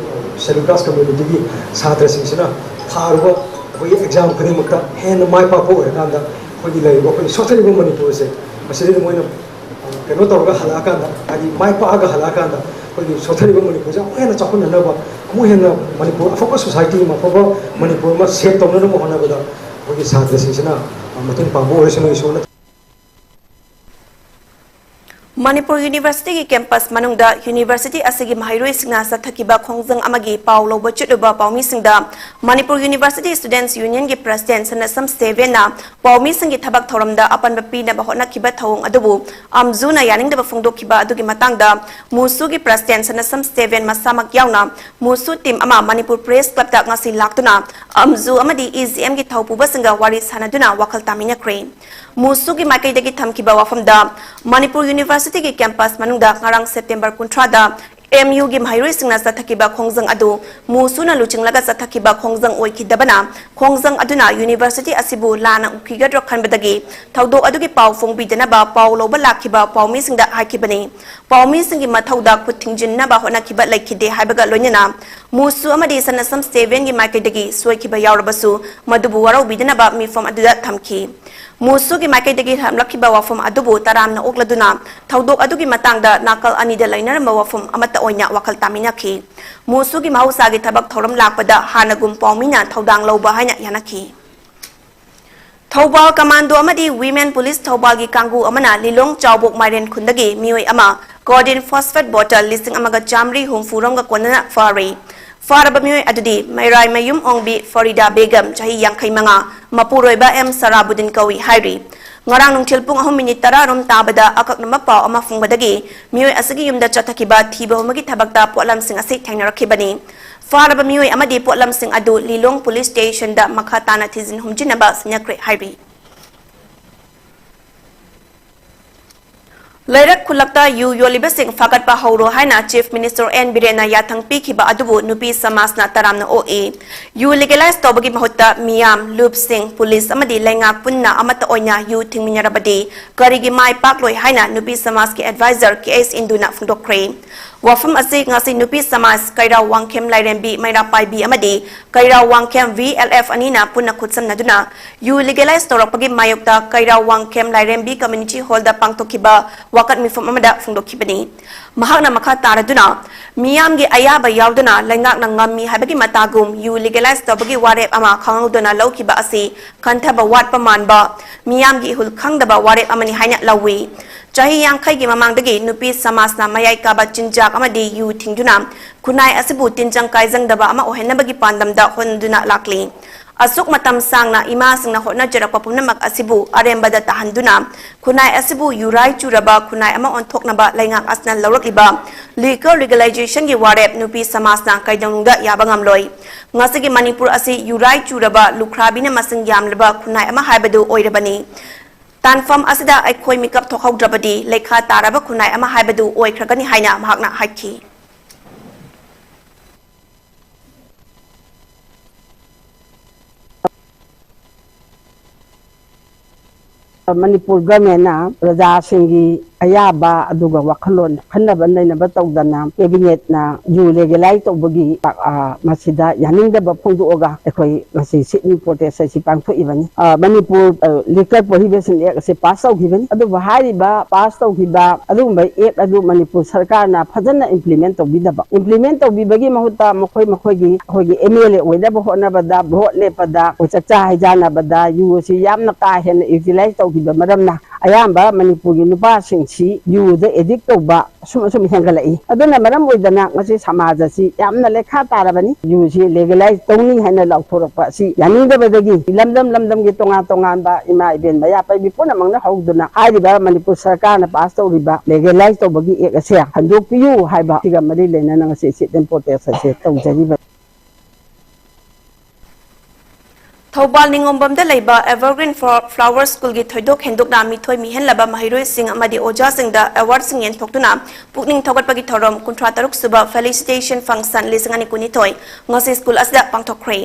Schedule Caste communityꯒꯤ ꯁꯥꯇ꯭ꯔꯁꯤꯡꯁꯤꯅ ꯊꯥꯔꯨꯕ ꯑꯩꯈꯣꯏꯒꯤ exam ꯈꯨꯗꯤꯡꯃꯛꯇ ꯍꯦꯟꯅ ꯃꯥꯏ ꯄꯥꯛꯄ ꯑꯣꯏꯔꯀꯥꯟꯗ, ꯑꯩꯈꯣꯏꯒꯤ ꯂꯩꯔꯤꯕ ꯑꯩꯈꯣꯏꯒꯤ ꯁꯣꯠꯊꯔꯤꯕ ꯃꯅꯤꯄꯨꯔꯁꯦ, ꯃꯁꯤꯗꯩꯗ ꯃꯣꯏꯅ ꯀꯩꯅꯣ ꯇꯧꯔꯒ ꯍꯜꯂꯛꯑꯀꯥꯟꯗ, ꯍꯥꯏꯗꯤ ꯃꯥꯏ ꯄꯥꯛꯑꯒ ꯍꯜꯂꯛꯑꯀꯥꯟꯗ, ꯑꯩꯈꯣꯏꯒꯤ ꯁꯣꯠꯊꯔꯤꯕ ꯃꯅꯤꯄꯨꯔꯁꯦ ꯑꯃꯨꯛ ꯍꯦꯟꯅ ꯆꯥꯎꯈꯠꯅꯅꯕ, ꯑꯃꯨꯛ ꯍꯦꯟꯅ ꯃꯅꯤꯄꯨꯔ ꯑꯐꯕ society ꯑꯃ, ꯑꯐꯕ ꯃꯅꯤꯄꯨꯔ ꯑꯃ shape ꯇꯧꯅꯅꯕ ꯍꯣꯠꯅꯕꯗ ꯑꯩꯈꯣꯏꯒꯤ ꯁꯥꯇ꯭ꯔꯁꯤꯡꯁꯤꯅ ꯃꯇꯦꯡ ꯄꯥꯡꯕ ꯑꯣꯏꯔꯁꯅꯨ, ꯏꯁꯣꯔꯅ꯫ ꯃꯅꯤꯄꯨꯔ Universityꯒꯤ campus ꯃꯅꯨꯡꯗ University ꯑꯁꯤꯒꯤ ꯃꯍꯩꯔꯣꯏꯁꯤꯡꯅ ꯆꯠꯊꯈꯤꯕ ꯈꯣꯡꯖꯪ ꯑꯃꯒꯤ ꯄꯥꯎ ꯂꯧꯕ ꯆꯠꯂꯨꯕ ꯄꯥꯎꯃꯤꯁꯤꯡꯗ ꯃꯅꯤꯄꯨꯔ University Students Unionꯒꯤ President ꯁꯅꯁꯝ ꯁ꯭ꯇꯦꯚꯦꯟꯅ ꯄꯥꯎꯃꯤꯁꯤꯡꯒꯤ ꯊꯕꯛ ꯊꯧꯔꯝꯗ ꯑꯄꯟꯕ ꯄꯤꯅꯕ ꯍꯣꯠꯅꯈꯤꯕ ꯊꯧꯑꯣꯡ ꯑꯗꯨꯕꯨ ꯑꯝꯖꯨꯅ ꯌꯥꯅꯤꯡꯗꯕ ꯐꯣꯡꯗꯣꯛꯈꯤꯕ ꯑꯗꯨꯒꯤ ꯃꯇꯥꯡꯗ ꯃꯨꯁꯨꯒꯤ President ꯁꯅꯁꯝ ꯁ꯭ꯇꯦꯚꯦꯟ ꯃꯁꯥꯃꯛ ꯌꯥꯎꯅ ꯃꯨꯁꯨ team ꯑꯃ ꯃꯅꯤꯄꯨꯔ Press Clubꯇ ꯉꯁꯤ ꯂꯥꯛꯇꯨꯅ ꯑꯝꯖꯨ ꯑꯃꯗꯤ EGMꯒꯤ ꯊꯧꯄꯨꯕꯁꯤꯡꯒ ꯋꯥꯔꯤ ꯁꯥꯟꯅꯗꯨꯅ ꯋꯥꯈꯜ ꯇꯥꯃꯤꯟꯅꯈ꯭ꯔꯦ꯫ ꯃꯨꯁꯨꯒꯤ ꯃꯥꯏꯀꯩꯗꯒꯤ ꯊꯝꯈꯤꯕ ꯋꯥꯐꯝꯗ ꯃꯅꯤꯄꯨꯔ Universityꯒꯤ campus ꯃꯅꯨꯡꯗ ꯉꯔꯥꯡ September ꯀꯨꯟꯊ꯭ꯔꯥꯗ ꯑꯦꯝ ꯌꯨꯒꯤ ꯃꯍꯩꯔꯣꯏꯁꯤꯡꯅ ꯆꯠꯊꯈꯤꯕ ꯈꯣꯡꯖꯪ ꯑꯗꯨ ꯃꯨꯁꯨꯅ ꯂꯨꯆꯤꯡꯂꯒ ꯆꯠꯊꯈꯤꯕ ꯈꯣꯡꯖꯪ ꯑꯣꯏꯈꯤꯗꯕꯅ ꯈꯣꯡꯖꯪ ꯑꯗꯨꯅ ꯌꯨꯅꯤꯚꯔꯁꯤꯇꯤ ꯑꯁꯤꯕꯨ ꯂꯥꯟꯅ ꯎꯈꯤꯒꯗ꯭ꯔꯥ ꯈꯟꯕꯗꯒꯤ ꯊꯧꯗꯣꯛ ꯑꯗꯨꯒꯤ ꯄꯥꯎ ꯐꯣꯡꯕꯤꯗꯅꯕ ꯄꯥꯎ ꯂꯧꯕ ꯂꯥꯛꯈꯤꯕ ꯄꯥꯎꯃꯤꯁꯤꯡꯗ ꯍꯥꯏꯈꯤꯕꯅꯤ꯫ ꯄꯥꯎꯃꯤꯁꯤꯡꯒꯤ ꯃꯊꯧꯗ ꯈꯨꯠ ꯊꯤꯡꯖꯤꯟꯅꯕ ꯍꯣꯠꯅꯈꯤꯕ ꯂꯩꯈꯤꯗꯦ ꯍꯥꯏꯕꯒ ꯂꯣꯏꯅꯅ ꯃꯨꯁꯨ ꯑꯃꯗꯤ ꯁꯟ ꯑꯁꯝ ꯁꯦꯚꯦꯟꯒꯤ ꯃꯥꯏꯀꯩꯗꯒꯤ ꯁꯣꯏꯈꯤꯕ ꯌꯥꯎꯔꯕꯁꯨ ꯃꯗꯨꯕꯨ ꯋꯥꯔꯧꯕꯤꯗꯅꯕ ꯃꯤꯐꯝ ꯑꯗꯨꯗ ꯊꯝꯈꯤ꯫ ꯃꯨꯁꯨꯒꯤ ꯃꯥꯏꯀꯩꯗꯒꯤ ꯊꯝꯂꯛꯈꯤꯕ ꯋꯥꯐꯝ ꯑꯗꯨꯕꯨ ꯇꯔꯥꯝꯅ ꯑꯣꯛꯂꯗꯨꯅ ꯊꯧꯗꯣꯛ ꯑꯗꯨꯒꯤ ꯃꯇꯥꯡꯗ ꯅꯥꯀꯜ ꯑꯅꯤꯗ ꯂꯩꯅꯔꯝꯕ ꯋꯥꯐꯝ ꯑꯃꯠꯇ ꯑꯣꯏꯅ ꯋꯥꯈꯜ ꯇꯥꯃꯤꯟꯅꯈꯤ꯫ ꯃꯨꯁꯨꯒꯤ ꯃꯍꯧꯁꯥꯒꯤ ꯊꯕꯛ ꯊꯧꯔꯝ ꯂꯥꯛꯄꯗ ꯍꯥꯟꯅꯒꯨꯝ ꯄꯥꯎꯃꯤꯅ ꯊꯧꯗꯥꯡ ꯂꯧꯕ ꯍꯥꯏꯅ ꯌꯥꯅꯈꯤ꯫ ꯊꯧꯕꯥꯜ ꯀꯃꯥꯟꯗꯣ ꯑꯃꯗꯤ ꯋꯤꯃꯦꯟ ꯄꯨꯂꯤꯁ ꯊꯧꯕꯥꯜꯒꯤ ꯀꯥꯡꯕꯨ ꯑꯃꯅ ꯂꯤꯂꯣꯡ ꯆꯥꯎꯕꯣꯛ ꯃꯥꯏꯔꯦꯟ ꯈꯨꯟꯗꯒꯤ ꯃꯤꯑꯣꯏ ꯑꯃ ꯀꯣꯗꯤꯟ ꯐꯣꯁꯐꯦꯠ ꯕꯣꯇꯜ ꯂꯤꯁꯤꯡ ꯑꯃꯒ ꯆꯥꯃꯔꯤ ꯍꯨꯝꯐꯨ ꯔꯣꯝꯒ ꯀꯣꯟꯅꯅ ꯐꯥꯔꯤ꯫ ꯐꯥꯔꯕ ꯃꯤꯑꯣꯏ ꯑꯗꯨꯗꯤ ꯃꯩꯔꯥꯏꯃꯌꯨꯝ ꯑꯣꯡꯕꯤ ꯐꯔꯤꯗꯥ ꯕꯦꯒꯝ, ꯆꯍꯤ ꯌꯥꯡꯈꯩ ꯃꯉꯥ, ꯃꯄꯨꯔꯣꯏꯕ ꯑꯦꯝ ꯁꯔꯥꯕꯨꯗꯤꯟ ꯀꯧꯏ ꯍꯥꯏꯔꯤ꯫ ꯉꯔꯥꯡ ꯅꯨꯡꯊꯤꯜ ꯄꯨꯡ ꯑꯍꯨꯝ ꯃꯤꯅꯤꯠ ꯇꯔꯥ ꯔꯣꯝ ꯇꯥꯕꯗ ꯑꯀꯛꯅꯕ ꯄꯥꯎ ꯑꯃ ꯐꯪꯕꯗꯒꯤ ꯃꯤꯑꯣꯏ ꯑꯁꯤꯒꯤ ꯌꯨꯝꯗ ꯆꯠꯊꯈꯤꯕ ꯊꯤꯕ ꯍꯨꯝꯕꯒꯤ ꯊꯕꯛꯇ ꯄꯣꯠꯂꯝꯁꯤꯡ ꯑꯁꯤ ꯊꯦꯡꯅꯔꯛꯈꯤꯕꯅꯤ꯫ ꯐꯥꯔꯕ ꯃꯤꯑꯣꯏ ꯑꯃꯗꯤ ꯄꯣꯠꯂꯝꯁꯤꯡ ꯑꯗꯨ ꯂꯤꯂꯣꯡ ꯄꯨꯂꯤꯁ ꯁ꯭ꯇꯦꯁꯟꯗ ꯃꯈꯥ ꯇꯥꯅ ꯊꯤꯖꯤꯟ ꯍꯨꯝꯖꯤꯟꯅꯕ ꯁꯤꯟꯅꯈ꯭ꯔꯦ ꯍꯥꯏꯔꯤ꯫ ꯂꯩꯔꯛ ꯈꯨꯜꯂꯛꯇ ꯌꯨ ꯌꯣꯜꯂꯤꯕꯁꯤꯡ ꯐꯥꯒꯠꯄ ꯍꯧꯔꯣ ꯍꯥꯏꯅ Chief Minister ꯑꯦꯟ ꯕꯤꯔꯦꯟꯅ ꯌꯥꯊꯪ ꯄꯤꯈꯤꯕ ꯑꯗꯨꯕꯨ ꯅꯨꯄꯤ ꯁꯃꯥꯖꯅ ꯇꯔꯥꯝꯅ ꯑꯣꯛꯏ꯫ ꯌꯨ legalize ꯇꯧꯕꯒꯤ ꯃꯍꯨꯠꯇ ꯃꯤꯌꯥꯝ, ꯂꯨꯞꯁꯤꯡ, ꯄꯨꯂꯤꯁ ꯑꯃꯗꯤ ꯂꯩꯉꯥꯛ ꯄꯨꯟꯅ ꯑꯃꯠꯇ ꯑꯣꯏꯅ ꯌꯨ ꯊꯤꯡꯃꯤꯟꯅꯔꯕꯗꯤ ꯀꯔꯤꯒꯤ ꯃꯥꯏ ꯄꯥꯛꯂꯣꯏ ꯍꯥꯏꯅ ꯅꯨꯄꯤ ꯁꯃꯥꯖꯀꯤ advisor ꯀꯦ ꯑꯩꯆ ꯏꯟꯗꯨꯅ ꯐꯣꯡꯗꯣꯛꯈ꯭ꯔꯦ꯫ ꯋꯥꯐꯝ ꯑꯁꯤ ꯉꯁꯤ ꯅꯨꯄꯤ ꯁꯃꯥꯖ ꯀꯩꯔꯥꯎ ꯋꯥꯡꯈꯦꯝ ꯂꯥꯏꯔꯦꯝꯕꯤ ꯃꯩꯔꯥ ꯄꯥꯏꯕꯤ ꯑꯃꯗꯤ ꯀꯩꯔꯥꯎ ꯋꯥꯡꯈꯦꯝ V L F ꯑꯅꯤꯅ ꯄꯨꯟꯅ ꯈꯨꯠꯁꯝꯅꯗꯨꯅ ꯌꯨ legalize ꯇꯧꯔꯛꯄꯒꯤ ꯃꯥꯌꯣꯛꯇ ꯀꯩꯔꯥꯎ ꯋꯥꯡꯈꯦꯝ ꯂꯥꯏꯔꯦꯝꯕꯤ community hall ꯗ ꯄꯥꯡꯊꯣꯛꯈꯤꯕ ꯋꯥꯀꯠ ꯃꯤꯐꯝ ꯑꯃꯗ ꯐꯣꯡꯗꯣꯛꯈꯤꯕꯅꯤ꯫ ꯃꯍꯥꯛꯅ ꯃꯈꯥ ꯇꯥꯔꯗꯨꯅ, ꯃꯤꯌꯥꯝꯒꯤ ꯑꯌꯥꯕ ꯌꯥꯎꯗꯅ ꯂꯩꯉꯥꯛꯅ ꯉꯝꯃꯤ ꯍꯥꯏꯕꯒꯤ ꯃꯇꯥꯒꯨꯝ ꯌꯨ legalize ꯇꯧꯕꯒꯤ ꯋꯥꯔꯦꯞ ꯑꯃ ꯈꯪꯍꯧꯗꯅ ꯂꯧꯈꯤꯕ ꯑꯁꯤ ꯈꯟꯊꯕ ꯋꯥꯠꯄ ꯃꯥꯟꯕ, ꯃꯤꯌꯥꯝꯒꯤ ꯏꯍꯨꯜ ꯈꯪꯗꯕ ꯋꯥꯔꯦꯞ ꯑꯃꯅꯤ ꯍꯥꯏꯅ ꯂꯧꯏ꯫ ꯆꯍꯤ ꯌꯥꯡꯈꯩꯒꯤ ꯃꯃꯥꯡꯗꯒꯤ ꯅꯨꯄꯤ ꯁꯃꯥꯖꯅ ꯃꯌꯥꯏ ꯀꯥꯕ ꯆꯤꯟꯖꯥꯛ ꯑꯃꯗꯤ ꯌꯨ ꯊꯤꯡꯗꯨꯅ ꯈꯨꯟꯅꯥꯏ ꯑꯁꯤꯕꯨ ꯇꯤꯟꯖꯪ ꯀꯥꯏꯖꯪꯗꯕ ꯑꯃ ꯑꯣꯏꯍꯟꯅꯕꯒꯤ ꯄꯥꯟꯗꯝꯗ ꯍꯣꯠꯅꯗꯨꯅ ꯂꯥꯛꯂꯤ꯫ ꯑꯁꯨꯛ ꯃꯇꯝ ꯁꯥꯡꯅ ꯏꯃꯥꯁꯤꯡꯅ ꯍꯣꯠꯅꯖꯔꯛꯄ ꯄꯨꯝꯅꯃꯛ ꯑꯁꯤꯕꯨ ꯑꯔꯦꯝꯕꯗ ꯇꯥꯍꯟꯗꯨꯅ ꯈꯨꯟꯅꯥꯏ ꯑꯁꯤꯕꯨ ꯌꯨꯔꯥꯏ ꯆꯨꯔꯕ ꯈꯨꯟꯅꯥꯏ ꯑꯃ ꯑꯣꯟꯊꯣꯛꯅꯕ ꯂꯩꯉꯥꯛ ꯑꯁꯤꯅ ꯂꯧꯔꯛꯂꯤꯕ liquor legalization ꯒꯤ ꯋꯥꯔꯦꯞ ꯅꯨꯄꯤ ꯁꯃꯥꯖꯅ ꯀꯩꯗꯧꯅꯨꯡꯗ ꯌꯥꯕ ꯉꯝꯂꯣꯏ꯫ ꯉꯁꯤꯒꯤ ꯃꯅꯤꯄꯨꯔ ꯑꯁꯤ ꯌꯨꯔꯥꯏ ꯆꯨꯔꯕ ꯂꯨꯈ꯭ꯔꯥꯕꯤꯅ ꯃꯁꯤꯡ ꯌꯥꯝꯂꯕ ꯈꯨꯟꯅꯥꯏ ꯑꯃ ꯍꯥꯏꯕꯗꯨ ꯑꯣꯏꯔꯕꯅꯤ꯫ ꯇꯥꯟꯐꯝ ꯑꯁꯤꯗ ꯑꯩꯈꯣꯏ ꯃꯤꯀꯞ ꯊꯣꯛꯍꯧꯗ꯭ꯔꯕꯗꯤ ꯂꯩꯈꯥ ꯇꯥꯔꯕ ꯈꯨꯟꯅꯥꯏ ꯑꯃ ꯍꯥꯏꯕꯗꯨ ꯑꯣꯏꯈ꯭ꯔꯒꯅꯤ ꯍꯥꯏꯅ ꯃꯍꯥꯛꯅ ꯍꯥꯏꯈꯤ꯫ ꯃꯅꯤꯄꯨꯔ ꯒꯚꯔꯟꯃꯦꯟꯅ ꯄ꯭ꯔꯖꯥꯁꯤꯡꯒꯤ ꯑꯌꯥꯕ ꯑꯗꯨꯒ ꯋꯥꯈꯜꯂꯣꯟ ꯈꯟꯅꯕ ꯅꯩꯅꯕ ꯇꯧꯗꯅ ꯀꯦꯕꯤꯅꯦꯠꯅ ꯌꯨ ꯂꯦꯒꯦꯂꯥꯏꯖ ꯇꯧꯕꯒꯤ, ꯑ, ꯃꯁꯤꯗ ꯌꯥꯅꯤꯡꯗꯕ ꯐꯣꯡꯗꯣꯛꯑꯒ ꯑꯩꯈꯣꯏ ꯉꯁꯤ ꯁꯤꯠ ꯏꯟ ꯄ꯭ꯔꯣꯇꯦꯁ ꯑꯁꯤ ꯄꯥꯡꯊꯣꯛꯏꯕꯅꯤ꯫ ꯑ, ꯃꯅꯤꯄꯨꯔ, ꯑ, ꯂꯤꯀꯔ ꯄ꯭ꯔꯣꯍꯤꯕꯤꯁꯟ ꯑꯦꯛ ꯑꯁꯤ ꯄꯥꯁ ꯇꯧꯈꯤꯕꯅꯤ꯫ ꯑꯗꯨꯕꯨ ꯍꯥꯏꯔꯤꯕ ꯄꯥꯁ ꯇꯧꯈꯤꯕ ꯑꯗꯨꯒꯨꯝꯕ ꯑꯦꯛ ꯑꯗꯨ ꯃꯅꯤꯄꯨꯔ ꯁꯔꯀꯥꯔꯅ ꯐꯖꯅ ꯏꯝꯄ꯭ꯂꯤꯃꯦꯟ ꯇꯧꯕꯤꯗꯕ, ꯏꯝꯄ꯭ꯂꯤꯃꯦꯟ ꯇꯧꯕꯤꯕꯒꯤ ꯃꯍꯨꯠꯇ ꯃꯈꯣꯏ ꯃꯈꯣꯏꯒꯤ, ꯑꯩꯈꯣꯏꯒꯤ ꯑꯦꯝ ꯑꯦꯜ ꯑꯦ ꯑꯣꯏꯅꯕ ꯍꯣꯠꯅꯕꯗ, ꯚꯣꯠ ꯂꯦꯞꯄꯗ, ꯑꯩꯈꯣꯏ ꯆꯥꯛꯆꯥ ꯍꯩꯖꯥꯟꯅꯕꯗ ꯌꯨ ꯑꯁꯤ ꯌꯥꯝꯅ ꯀꯥ ꯍꯦꯟꯅ ꯌꯨꯇꯤꯂꯥꯏꯁ ꯇꯧꯈꯤꯕ ꯃꯔꯝꯅ ꯑꯌꯥꯝꯕ ꯃꯅꯤꯄꯨꯔꯒꯤ ꯅꯨꯄꯥꯁꯤꯡꯁꯤ ꯌꯨꯗ ꯑꯦꯗꯤꯛ ꯇꯧꯕ ꯑꯁꯨꯝ ꯑꯁꯨꯝ ꯍꯦꯟꯒꯠꯂꯛꯏ꯫ ꯑꯗꯨꯅ ꯃꯔꯝ ꯑꯣꯏꯗꯅ ꯉꯁꯤ ꯁꯃꯥꯖ ꯑꯁꯤ ꯌꯥꯝꯅ ꯂꯩꯈꯥ ꯇꯥꯔꯕꯅꯤ꯫ ꯌꯨꯁꯤ ꯂꯦꯒꯦꯂꯥꯏꯖ ꯇꯧꯅꯤ ꯍꯥꯏꯅ ꯂꯥꯎꯊꯣꯔꯛꯄ ꯑꯁꯤ ꯌꯥꯅꯤꯡꯗꯕꯗꯒꯤ ꯂꯝꯗꯝ ꯂꯝꯗꯝꯒꯤ ꯇꯣꯉꯥꯟ ꯇꯣꯉꯥꯟꯕ ꯏꯃꯥ ꯏꯕꯦꯟ ꯃꯩꯔꯥ ꯄꯥꯏꯕꯤ ꯄꯨꯝꯅꯃꯛꯅ ꯍꯧꯗꯨꯅ ꯍꯥꯏꯔꯤꯕ ꯃꯅꯤꯄꯨꯔ ꯁꯔꯀꯥꯔꯅ ꯄꯥꯁ ꯇꯧꯔꯤꯕ ꯂꯦꯒꯦꯂꯥꯏꯖ ꯇꯧꯕꯒꯤ ꯑꯦꯛ ꯑꯁꯦ ꯍꯟꯗꯣꯛꯄꯤꯌꯨ ꯍꯥꯏꯕ ꯁꯤꯒ ꯃꯔꯤ ꯂꯩꯅꯅ ꯉꯁꯤ ꯁꯤꯠ ꯏꯟ ꯄ꯭ꯔꯣꯇꯦꯁ ꯑꯁꯦ ꯇꯧꯖꯔꯤꯕꯅꯤ꯫ ꯊꯧꯕꯥꯜ ꯅꯤꯉꯣꯝꯕꯝꯗ ꯂꯩꯕ ꯑꯦꯚꯔꯒ꯭ꯔꯤꯟ ꯐ꯭ꯂꯥꯋꯔ ꯁ꯭ꯀꯨꯜꯒꯤ ꯊꯣꯏꯗꯣꯛ ꯍꯦꯟꯗꯣꯛꯅ ꯃꯤꯊꯣꯏ ꯃꯤꯍꯦꯟꯂꯕ ꯃꯍꯩꯔꯣꯏꯁꯤꯡ ꯑꯃꯗꯤ ꯑꯣꯖꯥꯁꯤꯡꯗ ꯑꯦꯋꯥꯔꯗꯁꯤꯡ ꯌꯦꯟꯊꯣꯛꯇꯨꯅ ꯄꯨꯛꯅꯤꯡ ꯊꯧꯒꯠꯄꯒꯤ ꯊꯧꯔꯝ ꯀꯨꯟꯊ꯭ꯔꯥ ꯇꯔꯨꯛ ꯁꯨꯕ ꯐꯦꯂꯤꯁꯤꯇꯦꯁꯟ ꯐꯪꯁꯟ ꯂꯤꯁꯤꯡ ꯑꯅꯤ ꯀꯨꯟꯅꯤꯊꯣꯏ ꯉꯁꯤ ꯁ꯭ꯀꯨꯜ ꯑꯁꯤꯗ ꯄꯥꯡꯊꯣꯛꯈ꯭ꯔꯦ꯫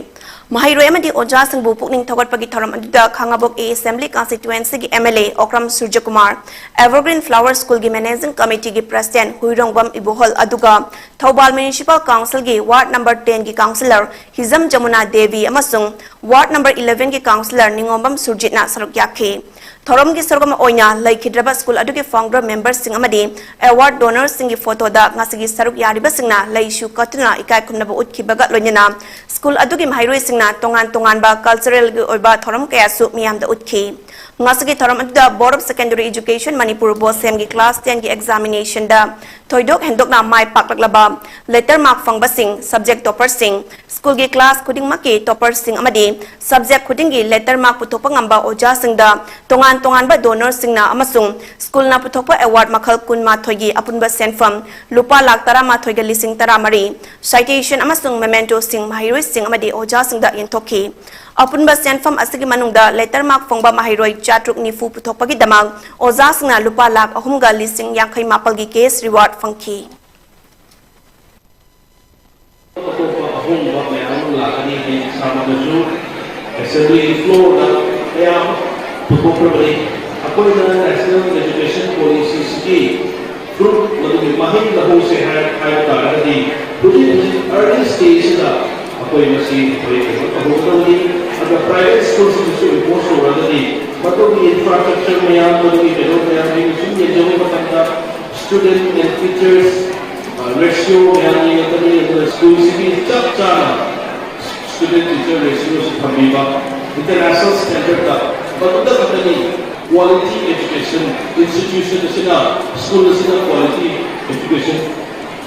ꯃꯍꯩꯔꯣꯏ ꯑꯃꯗꯤ ꯑꯣꯖꯥꯁꯤꯡꯕꯨ ꯄꯨꯛꯅꯤꯡ ꯊꯧꯒꯠꯄꯒꯤ ꯊꯧꯔꯝ ꯑꯗꯨꯗ ꯈꯥꯉꯕꯣꯛ ꯑꯦ ꯑꯦꯁꯦꯝꯕ꯭ꯂꯤ ꯀꯟꯁꯇꯤꯇ꯭ꯋꯦꯟꯁꯤꯒꯤ M L A Okram Surjakumar, evergreen flower ꯁ꯭ꯀꯨꯜꯒꯤ ꯃꯦꯅꯦꯖꯤꯡ ꯀꯃꯤꯇꯤꯒꯤ ꯄ꯭ꯔꯁꯤꯗꯦꯟꯠ ꯍꯨꯏꯔꯣꯡꯕꯝ ꯏꯕꯣꯍꯜ, ꯑꯗꯨꯒ ꯊꯧꯕꯥꯜ ꯃ꯭ꯌꯨꯅꯤꯁꯤꯄꯥꯜ ꯀꯥꯎꯟꯁꯤꯜꯒꯤ ꯋꯥꯔꯗ ꯅꯝꯕꯔ ꯇꯦꯟꯒꯤ ꯀꯥꯎꯟꯁꯤꯂꯔ ꯍꯤꯖꯝ ꯖꯃꯨꯅꯥ ꯗꯦꯕꯤ ꯑꯃꯁꯨꯡ ꯋꯥꯔꯗ ꯅꯝꯕꯔ ꯏꯂꯦꯚꯦꯟꯒꯤ ꯀꯥꯎꯟꯁꯤꯂꯔ ꯅꯤꯉꯣꯝꯕꯝ ꯁꯨꯔꯖꯤꯠꯅ ꯁꯔꯨꯛ ꯌꯥꯈꯤ꯫ ꯊꯧꯔꯝꯒꯤ ꯁꯔꯨꯛ ꯑꯃ ꯑꯣꯏꯅ ꯂꯩꯈꯤꯗ꯭ꯔꯕ ꯁ꯭ꯀꯨꯜ ꯑꯗꯨꯒꯤ ꯐꯥꯎꯟꯗꯔ ꯃꯦꯝꯕꯔꯁꯤꯡ ꯑꯃꯗꯤ ꯑꯦꯋꯥꯔꯗ ꯗꯣꯅꯔꯁꯤꯡꯒꯤ ꯐꯣꯇꯣꯗ ꯉꯁꯤꯒꯤ ꯁꯔꯨꯛ ꯌꯥꯔꯤꯕꯁꯤꯡꯅ ꯂꯩꯁꯨ ꯀꯠꯇꯨꯅ ꯏꯀꯥꯏ ꯈꯨꯝꯅꯕ ꯎꯠꯈꯤꯕꯒ ꯂꯣꯏꯅꯅ ꯁ꯭ꯀꯨꯜ ꯑꯗꯨꯒꯤ ꯃꯍꯩꯔꯣꯏꯁꯤꯡꯅ ꯇꯣꯉꯥꯟ ꯇꯣꯉꯥꯟꯕ ꯀꯜꯆꯔꯦꯜꯒꯤ ꯑꯣꯏꯕ ꯊꯧꯔꯝ ꯀꯌꯥꯁꯨ ꯃꯤꯌꯥꯝꯗ ꯎꯠꯈꯤ꯫ ꯉꯁꯤꯒꯤ ꯊꯧꯔꯝ ꯑꯗꯨꯗ Board of Secondary Education Manipur, ꯕꯣꯁꯦꯝꯒꯤ ꯀ꯭ꯂꯥꯁ ꯇꯦꯟꯒꯤ ꯑꯦꯛꯖꯥꯃꯤꯅꯦꯁꯟꯗ ꯊꯣꯏꯗꯣꯛ ꯍꯦꯟꯗꯣꯛꯅ ꯃꯥꯏ ꯄꯥꯛꯂꯛꯂꯕ ꯂꯦꯇꯔ ꯃꯥꯔꯛ ꯐꯪꯕꯁꯤꯡ, ꯁꯕꯖꯦꯛ ꯇꯣꯄꯔꯁꯤꯡ, ꯁ꯭ꯀꯨꯜꯒꯤ ꯀ꯭ꯂꯥꯁ ꯈꯨꯗꯤꯡꯃꯛꯀꯤ ꯇꯣꯄꯔꯁꯤꯡ ꯑꯃꯗꯤ ꯁꯕꯖꯦꯛ ꯈꯨꯗꯤꯡꯒꯤ ꯂꯦꯇꯔ ꯃꯥꯔꯛ ꯄꯨꯊꯣꯛꯄ ꯉꯝꯕ ꯑꯣꯖꯥꯁꯤꯡꯗ ꯇꯣꯉꯥꯟ ꯇꯣꯉꯥꯟꯕ ꯗꯣꯅꯔꯁꯤꯡꯅ ꯑꯃꯁꯨꯡ ꯁ꯭ꯀꯨꯜꯅ ꯄꯨꯊꯣꯛꯄ ꯑꯦꯋꯥꯔꯗ ꯃꯈꯜ ꯀꯨꯟꯃꯥꯊꯣꯏꯒꯤ ꯑꯄꯨꯟꯕ ꯁꯦꯟꯐꯝ ꯂꯨꯄꯥ ꯂꯥꯈ ꯇꯔꯥꯃꯥꯊꯣꯏꯒ ꯂꯤꯁꯤꯡ ꯇꯔꯥꯃꯔꯤ, ꯁꯥꯏꯇꯦꯁꯟ ꯑꯃꯁꯨꯡ ꯃꯦꯃꯦꯟꯇꯣꯁꯤꯡ ꯃꯍꯩꯔꯣꯏꯁꯤꯡ ꯑꯃꯗꯤ ꯑꯣꯖꯥꯁꯤꯡꯗ ꯌꯦꯟꯊꯣꯛꯈꯤ꯫ ꯑꯄꯨꯟꯕ ꯁꯦꯟꯐꯝ ꯑꯁꯤꯒꯤ ꯃꯅꯨꯡꯗ ꯂꯦꯇꯔ ꯃꯥꯔꯛ ꯐꯪꯕ ꯃꯍꯩꯔꯣꯏ ꯆꯥꯇ꯭ꯔꯨꯛ ꯅꯤꯐꯨ ꯄꯨꯊꯣꯛꯄꯒꯤꯗꯃꯛ ꯑꯣꯖꯥꯁꯤꯡꯅ ꯂꯨꯄꯥ ꯂꯥꯈ ꯑꯍꯨꯝꯒ ꯂꯤꯁꯤꯡ ꯌꯥꯡꯈꯩ ꯃꯥꯄꯜꯒꯤ ꯀꯦꯁ ꯔꯤꯋꯥꯔꯗ ꯐꯪꯈꯤ꯫ ꯑꯇꯣꯞꯄ ꯑꯍꯣꯡꯕ ꯃꯌꯥꯝ ꯑꯃ ꯂꯥꯛꯀꯅꯤ ꯍꯥꯏꯅ ꯏꯁꯥꯃꯛꯅꯁꯨ ꯑꯦꯁꯦꯝꯕ꯭ꯂꯤ ꯐ꯭ꯂꯣꯔꯗ ꯀꯌꯥ ꯑꯃ ꯄꯨꯊꯣꯛꯈ꯭ꯔꯕꯅꯤ꯫ ꯑꯩꯈꯣꯏꯅ National Education Policyꯁꯤꯒꯤ ꯒ꯭ꯔꯨꯞ ꯃꯗꯨꯒꯤ ꯃꯍꯩ ꯂꯧꯍꯧꯁꯦ ꯍꯥꯏ-, ꯍꯥꯏꯕ ꯇꯥꯔꯒꯗꯤ, ꯍꯧꯖꯤꯛ ꯍꯧꯖꯤꯛ early stageꯁꯤꯗ ꯑꯩꯈꯣꯏ ꯃꯁꯤ ꯑꯩꯈꯣꯏ ꯀꯩꯅꯣ ꯇꯧꯍꯧꯒꯗꯕꯅꯤ꯫ ꯑꯗꯨꯒ private schoolꯁꯤꯡꯗꯁꯨ impose ꯇꯧꯔꯒꯗꯤ, ꯃꯗꯨꯒꯤ infrastructure ꯃꯌꯥꯝ, ꯃꯗꯨꯒꯤ ꯀꯩꯅꯣ ꯃꯌꯥꯝꯁꯤꯡ ꯁꯨꯝ ꯌꯦꯡꯖꯕ ꯃꯇꯝꯗ, student and teachers, ꯑ, ratio ꯃꯌꯥꯝ ꯌꯦꯡꯉꯛꯀꯅꯤ꯫ ꯑꯗꯨꯒ schoolꯁꯤꯒꯤ ꯆꯞ ꯆꯥꯅ student teacher ratioꯁꯤ ꯊꯝꯕꯤꯕ, international standardꯇ, ꯃꯗꯨꯗ ꯈꯛꯇꯅꯤ quality education institution ꯑꯁꯤꯅ, school ꯑꯁꯤꯅ quality education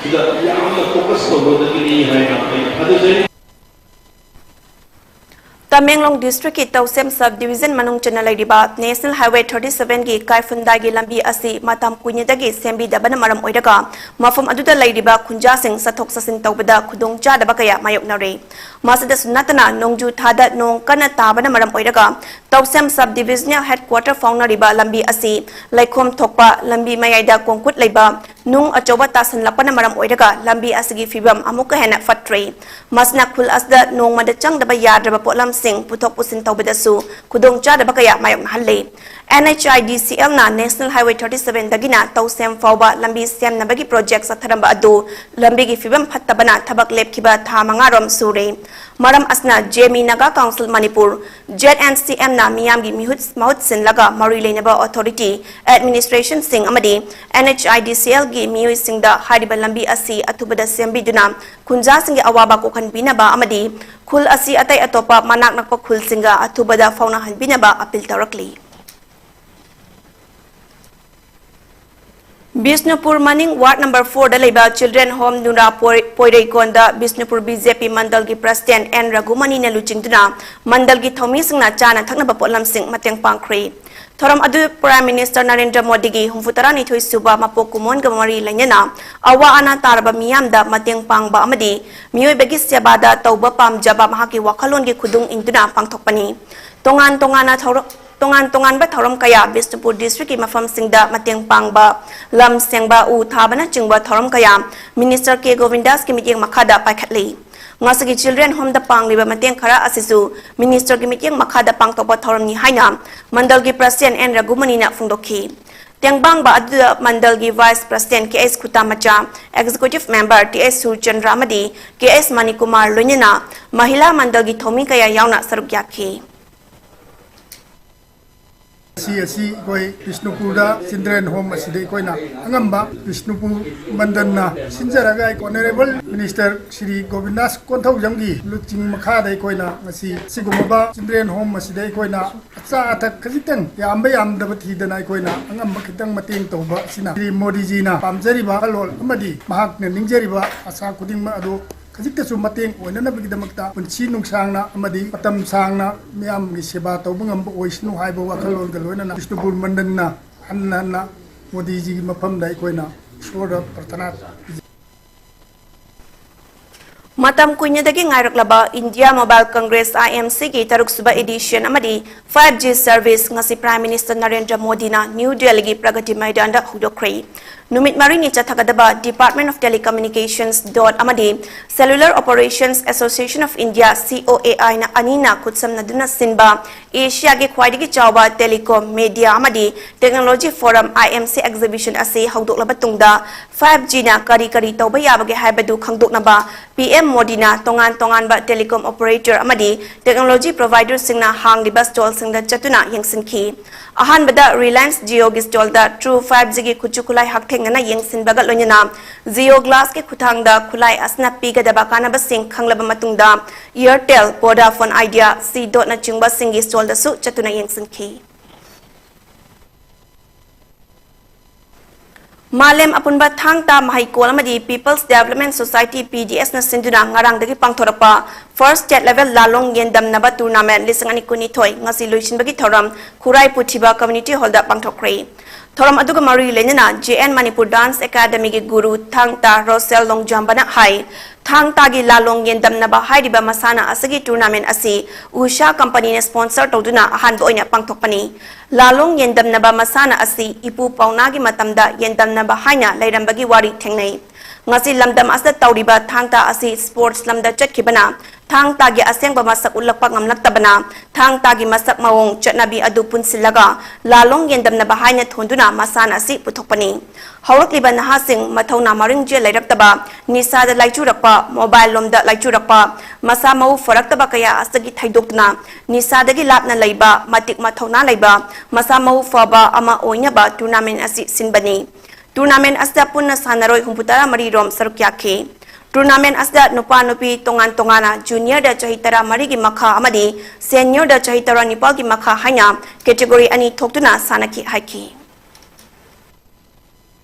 ꯁꯤꯗ ꯌꯥꯝꯅ focus ꯇꯧꯒꯗꯕꯅꯤ ꯍꯥꯏꯅ ꯑꯩꯅ ꯊꯥꯖꯖꯩ꯫ ꯇꯃꯦꯡꯂꯣꯡ districtꯀꯤ ꯇꯧꯁꯦꯝ sub division ꯃꯅꯨꯡ ꯆꯟꯅ ꯂꯩꯔꯤꯕ National Highway thirty sevenꯒꯤ ꯀꯥꯏꯐꯨꯟꯗꯥꯏꯒꯤ ꯂꯝꯕꯤ ꯑꯁꯤ ꯃꯇꯝ ꯀꯨꯏꯅꯗꯒꯤ ꯁꯦꯝꯕꯤꯗꯕꯅ ꯃꯔꯝ ꯑꯣꯏꯔꯒ ꯃꯐꯝ ꯑꯗꯨꯗ ꯂꯩꯔꯤꯕ ꯈꯨꯟꯖꯥꯁꯤꯡ ꯆꯠꯊꯣꯛ ꯆꯠꯁꯤꯟ ꯇꯧꯕꯗ ꯈꯨꯗꯣꯡꯆꯥꯗꯕ ꯀꯌꯥ ꯃꯥꯌꯣꯛꯅꯔꯦ꯫ ꯃꯁꯤꯗꯁꯨ ꯅꯠꯇꯅ ꯅꯣꯡꯖꯨ ꯊꯥꯗ ꯅꯣꯡ ꯀꯟꯅ ꯇꯥꯕꯅ ꯃꯔꯝ ꯑꯣꯏꯔꯒ ꯇꯧꯁꯦꯝ sub divisional headquarter ꯐꯥꯎꯅꯔꯤꯕ ꯂꯝꯕꯤ ꯑꯁꯤ ꯂꯩꯈꯣꯝ ꯊꯣꯛꯄ, ꯂꯝꯕꯤ ꯃꯌꯥꯏꯗ ꯀꯣꯡꯀꯨꯠ ꯂꯩꯕ, ꯅꯨꯡ ꯑꯆꯧꯕ ꯇꯥꯁꯤꯜꯂꯛꯄꯅ ꯃꯔꯝ ꯑꯣꯏꯔꯒ ꯂꯝꯕꯤ ꯑꯁꯤꯒꯤ ꯐꯤꯕꯝ ꯑꯃꯨꯛꯀ ꯍꯦꯟꯅ ꯐꯠꯇ꯭ꯔꯦ꯫ ꯃꯁꯤꯅ ꯈꯨꯜ ꯑꯁꯤꯗ ꯅꯣꯡꯃꯗ ꯆꯪꯗꯕ ꯌꯥꯗ꯭ꯔꯕ ꯄꯣꯠꯂꯝꯁꯤꯡ ꯄꯨꯊꯣꯛ ꯄꯨꯁꯤꯟ ꯇꯧꯕꯗꯁꯨ ꯈꯨꯗꯣꯡꯆꯥꯗꯕ ꯀꯌꯥ ꯃꯥꯌꯣꯛꯅꯍꯜꯂꯤ꯫ NHIDCLꯅ National Highway thirty sevenꯗꯒꯤꯅ ꯇꯧꯁꯦꯝ ꯐꯥꯎꯕ ꯂꯝꯕꯤ ꯁꯦꯝꯅꯕꯒꯤ project ꯆꯠꯊꯔꯝꯕ ꯑꯗꯨ ꯂꯝꯕꯤꯒꯤ ꯐꯤꯕꯝ ꯐꯠꯇꯕꯅ ꯊꯕꯛ ꯂꯦꯞꯈꯤꯕ ꯊꯥ ꯃꯉꯥꯔꯣꯝ ꯁꯨꯔꯦ꯫ ꯃꯔꯝ ꯑꯁꯤꯅ Zeme Naga Council Manipur, ZNCMꯅ ꯃꯤꯌꯥꯝꯒꯤ ꯃꯤꯍꯨꯠ, ꯃꯍꯨꯠ ꯁꯤꯜꯂꯒ ꯃꯔꯤ ꯂꯩꯅꯕ authority, administrationꯁꯤꯡ ꯑꯃꯗꯤ NHIDCLꯒꯤ ꯃꯤꯑꯣꯏꯁꯤꯡꯗ ꯍꯥꯏꯔꯤꯕ ꯂꯝꯕꯤ ꯑꯁꯤ ꯑꯊꯨꯕꯗ ꯁꯦꯝꯕꯤꯗꯨꯅ ꯈꯨꯟꯖꯥꯁꯤꯡꯒꯤ ꯑꯋꯥꯕ ꯀꯣꯛꯍꯟꯕꯤꯅꯕ ꯑꯃꯗꯤ ꯈꯨꯜ ꯑꯁꯤ ꯑꯇꯩ ꯑꯇꯣꯞꯄ ꯃꯅꯥꯛ ꯅꯛꯄ ꯈꯨꯜꯁꯤꯡꯒ ꯑꯊꯨꯕꯗ ꯐꯥꯎꯅꯍꯟꯕꯤꯅꯕ appeal ꯇꯧꯔꯛꯂꯤ꯫ ꯕꯤꯁꯅꯨꯄꯨꯔ ꯃꯅꯤꯡ ward number fourꯗ ꯂꯩꯕ Children Home ꯅꯨꯔꯥ ꯄꯣꯏ-, ꯄꯣꯏꯔꯩꯀꯣꯟꯗ Bishnupur BJP ꯃꯟꯗꯜꯒꯤ president N ꯔꯘꯨꯃꯅꯤꯅ ꯂꯨꯆꯤꯡꯗꯨꯅ ꯃꯟꯗꯜꯒꯤ ꯊꯧꯃꯤꯁꯤꯡꯅ ꯆꯥꯅ ꯊꯛꯅꯕ ꯄꯣꯠꯂꯝꯁꯤꯡ ꯃꯇꯦꯡ ꯄꯥꯡꯈ꯭ꯔꯦ꯫ ꯊꯧꯔꯝ ꯑꯗꯨ Prime Minister ꯅꯔꯦꯟꯗ꯭ꯔ ꯃꯣꯗꯤꯒꯤ ꯍꯨꯝꯐꯨ ꯇꯔꯥꯅꯤꯊꯣꯏ ꯁꯨꯕ ꯃꯄꯣꯛ ꯀꯨꯝꯑꯣꯟꯒ ꯃꯔꯤ ꯂꯩꯅꯅ ꯑꯋꯥ ꯑꯅꯥ ꯇꯥꯔꯕ ꯃꯤꯌꯥꯝꯗ ꯃꯇꯦꯡ ꯄꯥꯡꯕ ꯑꯃꯗꯤ ꯃꯤꯑꯣꯏꯕꯒꯤ ꯁꯦꯕꯥꯗ ꯇꯧꯕ ꯄꯥꯝꯖꯕ ꯃꯍꯥꯛꯀꯤ ꯋꯥꯈꯜꯂꯣꯟꯒꯤ ꯈꯨꯗꯨꯡ ꯏꯟꯗꯨꯅ ꯄꯥꯡꯊꯣꯛꯄꯅꯤ꯫ ꯇꯣꯉꯥꯟ ꯇꯣꯉꯥꯟꯅ ꯊꯧꯔ-, ꯇꯣꯉꯥꯟ ꯇꯣꯉꯥꯟꯕ ꯊꯧꯔꯝ ꯀꯌꯥ ꯕꯤꯁꯅꯨꯄꯨꯔ districtꯀꯤ ꯃꯐꯝꯁꯤꯡꯗ ꯃꯇꯦꯡ ꯄꯥꯡꯕ, ꯂꯝ ꯁꯦꯡꯕ, ꯎ ꯊꯥꯕꯅꯆꯤꯡꯕ ꯊꯧꯔꯝ ꯀꯌꯥ Minister ꯀꯦ ꯒꯣꯕꯤꯟꯗꯥꯁꯀꯤ ꯃꯤꯠꯌꯦꯡ ꯃꯈꯥꯗ ꯄꯥꯏꯈꯠꯂꯤ꯫ ꯉꯁꯤꯒꯤ Children Homeꯗ ꯄꯥꯡꯂꯤꯕ ꯃꯇꯦꯡ ꯈꯔ ꯑꯁꯤꯁꯨ Ministerꯒꯤ ꯃꯤꯠꯌꯦꯡ ꯃꯈꯥꯗ ꯄꯥꯡꯊꯣꯛꯄ ꯊꯧꯔꯝꯅꯤ ꯍꯥꯏꯅ ꯃꯟꯗꯜꯒꯤ President ꯑꯦꯟ ꯔꯘꯨꯃꯅꯤꯅ ꯐꯣꯡꯗꯣꯛꯈꯤ꯫ ꯇꯦꯡꯕꯥꯡꯕ ꯑꯗꯨꯗ ꯃꯟꯗꯜꯒꯤ Vice President ꯀꯦ ꯑꯦꯁ ꯈꯨꯇꯥꯃꯆꯥ, Executive Member ꯇꯤ ꯑꯦꯁ ꯁꯨꯔꯆꯟꯗ꯭ꯔ ꯑꯃꯗꯤ ꯀꯦ ꯑꯦꯁ ꯃꯅꯤꯀꯨꯃꯥꯔ ꯂꯣꯏꯅꯅ ꯃꯍꯤꯂꯥ ꯃꯟꯗꯜꯒꯤ ꯊꯧꯃꯤ ꯀꯌꯥ ꯌꯥꯎꯅ ꯁꯔꯨꯛ ꯌꯥꯈꯤ꯫ ꯉꯁꯤ ꯑꯁꯤ ꯑꯩꯈꯣꯏ ꯕꯤꯁꯅꯨꯄꯨꯔꯗ Children Home ꯑꯁꯤꯗ ꯑꯩꯈꯣꯏꯅ ꯑꯉꯝꯕ ꯕꯤꯁꯅꯨꯄꯨꯔ ꯃꯟꯗꯟꯅ ꯁꯤꯟꯖꯔꯒ ꯑꯩꯈꯣꯏ Honourable Minister ꯁ꯭ꯔꯤ ꯒꯣꯕꯤꯟꯗꯥꯁ ꯀꯣꯟꯊꯧꯖꯝꯒꯤ ꯂꯨꯆꯤꯡ ꯃꯈꯥꯗ ꯑꯩꯈꯣꯏꯅ ꯉꯁꯤ ꯁꯤꯒꯨꯝꯂꯕ Children Home ꯑꯁꯤꯗ ꯑꯩꯈꯣꯏꯅ ꯑꯆꯥ ꯑꯊꯛ ꯈꯖꯤꯛꯇꯪ ꯌꯥꯝꯕ ꯌꯥꯝꯗꯕ ꯊꯤꯗꯅ ꯑꯩꯈꯣꯏꯅ ꯑꯉꯝꯕ ꯈꯤꯇꯪ ꯃꯇꯦꯡ ꯇꯧꯕ ꯑꯁꯤꯅ ꯁ꯭ꯔꯤ ꯃꯣꯗꯤꯖꯤꯅ ꯄꯥꯝꯖꯔꯤꯕ ꯋꯥꯈꯜꯂꯣꯟ ꯑꯃꯗꯤ ꯃꯍꯥꯛꯅ ꯅꯤꯡꯖꯔꯤꯕ ꯑꯁꯥ ꯈꯨꯗꯤꯡꯃꯛ ꯑꯗꯨ ꯈꯖꯤꯛꯇꯁꯨ ꯃꯇꯦꯡ ꯑꯣꯏꯅꯅꯕꯒꯤꯗꯃꯛꯇ ꯄꯨꯟꯁꯤ ꯅꯨꯡꯁꯥꯡꯅ ꯑꯃꯗꯤ ꯃꯇꯝ ꯁꯥꯡꯅ ꯃꯤꯌꯥꯝꯒꯤ ꯁꯦꯕꯥ ꯇꯧꯕ ꯉꯝꯕ ꯑꯣꯏꯁꯅꯨ ꯍꯥꯏꯕ ꯋꯥꯈꯜꯂꯣꯟꯒ ꯂꯣꯏꯅꯅ ꯕꯤꯁꯅꯨꯄꯨꯔ ꯃꯟꯗꯟꯅ ꯍꯟꯅ ꯍꯟꯅ ꯃꯣꯗꯤꯖꯤꯒꯤ ꯃꯐꯝꯗ ꯑꯩꯈꯣꯏꯅ ꯏꯁꯣꯔꯗ ꯄ꯭ꯔꯊꯅꯥ ꯄꯤꯖꯩ꯫ ꯃꯇꯝ ꯀꯨꯏꯅꯗꯒꯤ ꯉꯥꯏꯔꯛꯂꯕ India Mobile Congress, I M Cꯒꯤ ꯇꯔꯨꯛꯁꯨꯕ edition ꯑꯃꯗꯤ five G service ꯉꯁꯤ Prime Minister ꯅꯔꯦꯟꯗ꯭ꯔ ꯃꯣꯗꯤꯅ ꯅ꯭ꯌꯨ ꯗꯦꯜꯂꯤꯒꯤ ꯄ꯭ꯔꯒꯇꯤ ꯃꯩꯗꯥꯟꯗ ꯍꯧꯗꯣꯛꯈ꯭ꯔꯦ꯫ ꯅꯨꯃꯤꯠ ꯃꯔꯤꯅꯤ ꯆꯠꯊꯒꯗꯕ Department of Telecommunications dot ꯑꯃꯗꯤ Cellular Operations Association of India, C O A I ꯅ ꯑꯅꯤꯅ ꯈꯨꯠꯁꯝꯅꯗꯨꯅ ꯁꯤꯟꯕ ꯑꯦꯁꯤꯌꯥꯒꯤ ꯈ꯭ꯋꯥꯏꯗꯒꯤ ꯆꯥꯎꯕ Telecom, Media ꯑꯃꯗꯤ Technology Forum, I M C exhibition ꯑꯁꯤ ꯍꯧꯗꯣꯛꯂꯕ ꯇꯨꯡꯗ five G ꯅ ꯀꯔꯤ ꯀꯔꯤ ꯇꯧꯕ ꯌꯥꯕꯒꯦ ꯍꯥꯏꯕꯗꯨ ꯈꯪꯗꯣꯛꯅꯕ P M ꯃꯣꯗꯤꯅ ꯇꯣꯉꯥꯟ ꯇꯣꯉꯥꯟꯕ telecom operator ꯑꯃꯗꯤ technology providerꯁꯤꯡꯅ ꯍꯥꯡꯂꯤꯕ stallꯁꯤꯡꯗ ꯆꯠꯇꯨꯅ ꯌꯦꯡꯁꯤꯟꯈꯤ꯫ ꯑꯍꯥꯟꯕꯗ Reliance Jioꯒꯤ stallꯗ True five Gꯒꯤ ꯈꯨꯠꯁꯨ ꯈꯨꯠꯂꯥꯏ ꯍꯛꯊꯦꯡꯅꯅ ꯌꯦꯡꯁꯤꯟꯕꯒ ꯂꯣꯏꯅꯅ Jio Glassꯀꯤ ꯈꯨꯠꯊꯥꯡꯗ ꯈꯨꯠꯂꯥꯏ ꯑꯁꯤꯅ ꯄꯤꯒꯗꯕ ꯀꯥꯟꯅꯕꯁꯤꯡ ꯈꯪꯂꯕ ꯃꯇꯨꯡꯗ Airtel, Vodafone Idea, C Dotꯅꯆꯤꯡꯕꯁꯤꯡꯒꯤ stallꯗꯁꯨ ꯆꯠꯇꯨꯅ ꯌꯦꯡꯁꯤꯟꯈꯤ꯫ ꯃꯥꯂꯦꯝ ꯑꯄꯨꯟꯕ ꯊꯥꯡ ꯇꯥ ꯃꯍꯩꯀꯣꯜ ꯑꯃꯗꯤ People's Development Society, P D S ꯅ ꯁꯤꯟꯗꯨꯅ ꯉꯔꯥꯡꯗꯒꯤ ꯄꯥꯡꯊꯣꯔꯛꯄ First State Level ꯂꯥꯂꯣꯡ ꯌꯦꯟꯗꯝꯅꯕ tournament ꯂꯤꯁꯤꯡ ꯑꯅꯤ ꯀꯨꯟꯅꯤꯊꯣꯏ ꯉꯁꯤ ꯂꯣꯏꯁꯤꯟꯕꯒꯤ ꯊꯧꯔꯝ ꯈꯨꯔꯥꯏ ꯄꯨꯊꯤꯕ community hallꯗ ꯄꯥꯡꯊꯣꯛꯈ꯭ꯔꯦ꯫ ꯊꯧꯔꯝ ꯑꯗꯨꯒ ꯃꯔꯤ ꯂꯩꯅꯅ J N Manipur Dance Academyꯒꯤ ꯒꯨꯔꯨ ꯊꯥꯡ ꯇꯥ ꯔꯣꯁꯦꯜ ꯂꯣꯡꯖꯥꯝꯕꯅ ꯍꯥꯏ, ꯊꯥꯡ ꯇꯥꯒꯤ ꯂꯥꯂꯣꯡ ꯌꯦꯟꯗꯝꯅꯕ ꯍꯥꯏꯔꯤꯕ ꯃꯁꯥꯟꯅ ꯑꯁꯤꯒꯤ tournament ꯑꯁꯤ ꯎꯁꯥ companyꯅ sponsor ꯇꯧꯗꯨꯅ ꯑꯍꯥꯟꯕ ꯑꯣꯏꯅ ꯄꯥꯡꯊꯣꯛꯄꯅꯤ꯫ ꯂꯥꯂꯣꯡ ꯌꯦꯟꯗꯝꯅꯕ ꯃꯁꯥꯟꯅ ꯑꯁꯤ ꯏꯄꯨ ꯄꯥꯎꯅꯥꯒꯤ ꯃꯇꯝꯗ ꯌꯦꯟꯗꯝꯅꯕ ꯍꯥꯏꯅ ꯂꯩꯔꯝꯕꯒꯤ ꯋꯥꯔꯤ ꯊꯦꯡꯅꯩ꯫ ꯉꯁꯤ ꯂꯝꯗꯝ ꯑꯁꯤꯗ ꯇꯧꯔꯤꯕ ꯊꯥꯡ ꯇꯥ ꯑꯁꯤ sports ꯂꯝꯗ ꯆꯠꯈꯤꯕꯅ ꯊꯥꯡ ꯇꯥꯒꯤ ꯑꯁꯦꯡꯕ ꯃꯁꯛ ꯎꯠꯂꯛꯄ ꯉꯝꯂꯛꯇꯕꯅ ꯊꯥꯡ ꯇꯥꯒꯤ ꯃꯁꯛ ꯃꯑꯣꯡ ꯆꯠꯅꯕꯤ ꯑꯗꯨ ꯄꯨꯟꯁꯤꯜꯂꯒ ꯂꯥꯂꯣꯡ ꯌꯦꯟꯗꯝꯅꯕ ꯍꯥꯏꯅ ꯊꯣꯟꯗꯨꯅ ꯃꯁꯥꯟꯅ ꯑꯁꯤ ꯄꯨꯊꯣꯛꯄꯅꯤ꯫ ꯍꯧꯔꯛꯂꯤꯕ ꯅꯍꯥꯁꯤꯡ ꯃꯊꯧꯅꯥ ꯃꯔꯤꯡꯖꯦꯜ ꯂꯩꯔꯛꯇꯕ, ꯅꯤꯁꯥꯗ ꯂꯥꯏꯆꯨꯔꯛꯄ, mobile ꯂꯣꯝꯗ ꯂꯥꯏꯆꯨꯔꯛꯄ, ꯃꯁꯥ ꯃꯎ ꯐꯔꯛꯇꯕ ꯀꯌꯥ ꯑꯁꯤꯗꯒꯤ ꯊꯩꯗꯣꯛꯇꯨꯅ ꯅꯤꯁꯥꯗꯒꯤ ꯂꯥꯞꯅ ꯂꯩꯕ, ꯃꯇꯤꯛ ꯃꯊꯧꯅꯥ ꯂꯩꯕ, ꯃꯁꯥ ꯃꯎ ꯐꯕ ꯑꯃ ꯑꯣꯏꯅꯕ tournament ꯑꯁꯤ ꯁꯤꯟꯕꯅꯤ꯫ Tournament ꯑꯁꯤꯗ ꯄꯨꯟꯅ ꯁꯥꯟꯅꯔꯣꯏ ꯍꯨꯝꯐꯨ ꯇꯔꯥ ꯃꯔꯤ ꯔꯣꯝ ꯁꯔꯨꯛ ꯌꯥꯈꯤ꯫ Tournament ꯑꯁꯤꯗ ꯅꯨꯄꯥ ꯅꯨꯄꯤ ꯇꯣꯉꯥꯟ ꯇꯣꯉꯥꯟꯅ juniorꯗ ꯆꯍꯤ ꯇꯔꯥ ꯃꯔꯤꯒꯤ ꯃꯈꯥ ꯑꯃꯗꯤ seniorꯗ ꯆꯍꯤ ꯇꯔꯥ ꯅꯤꯄꯥꯜꯒꯤ ꯃꯈꯥ ꯍꯥꯏꯅ category ꯑꯅꯤ ꯊꯣꯛꯇꯨꯅ ꯁꯥꯟꯅꯈꯤ ꯍꯥꯏꯈꯤ꯫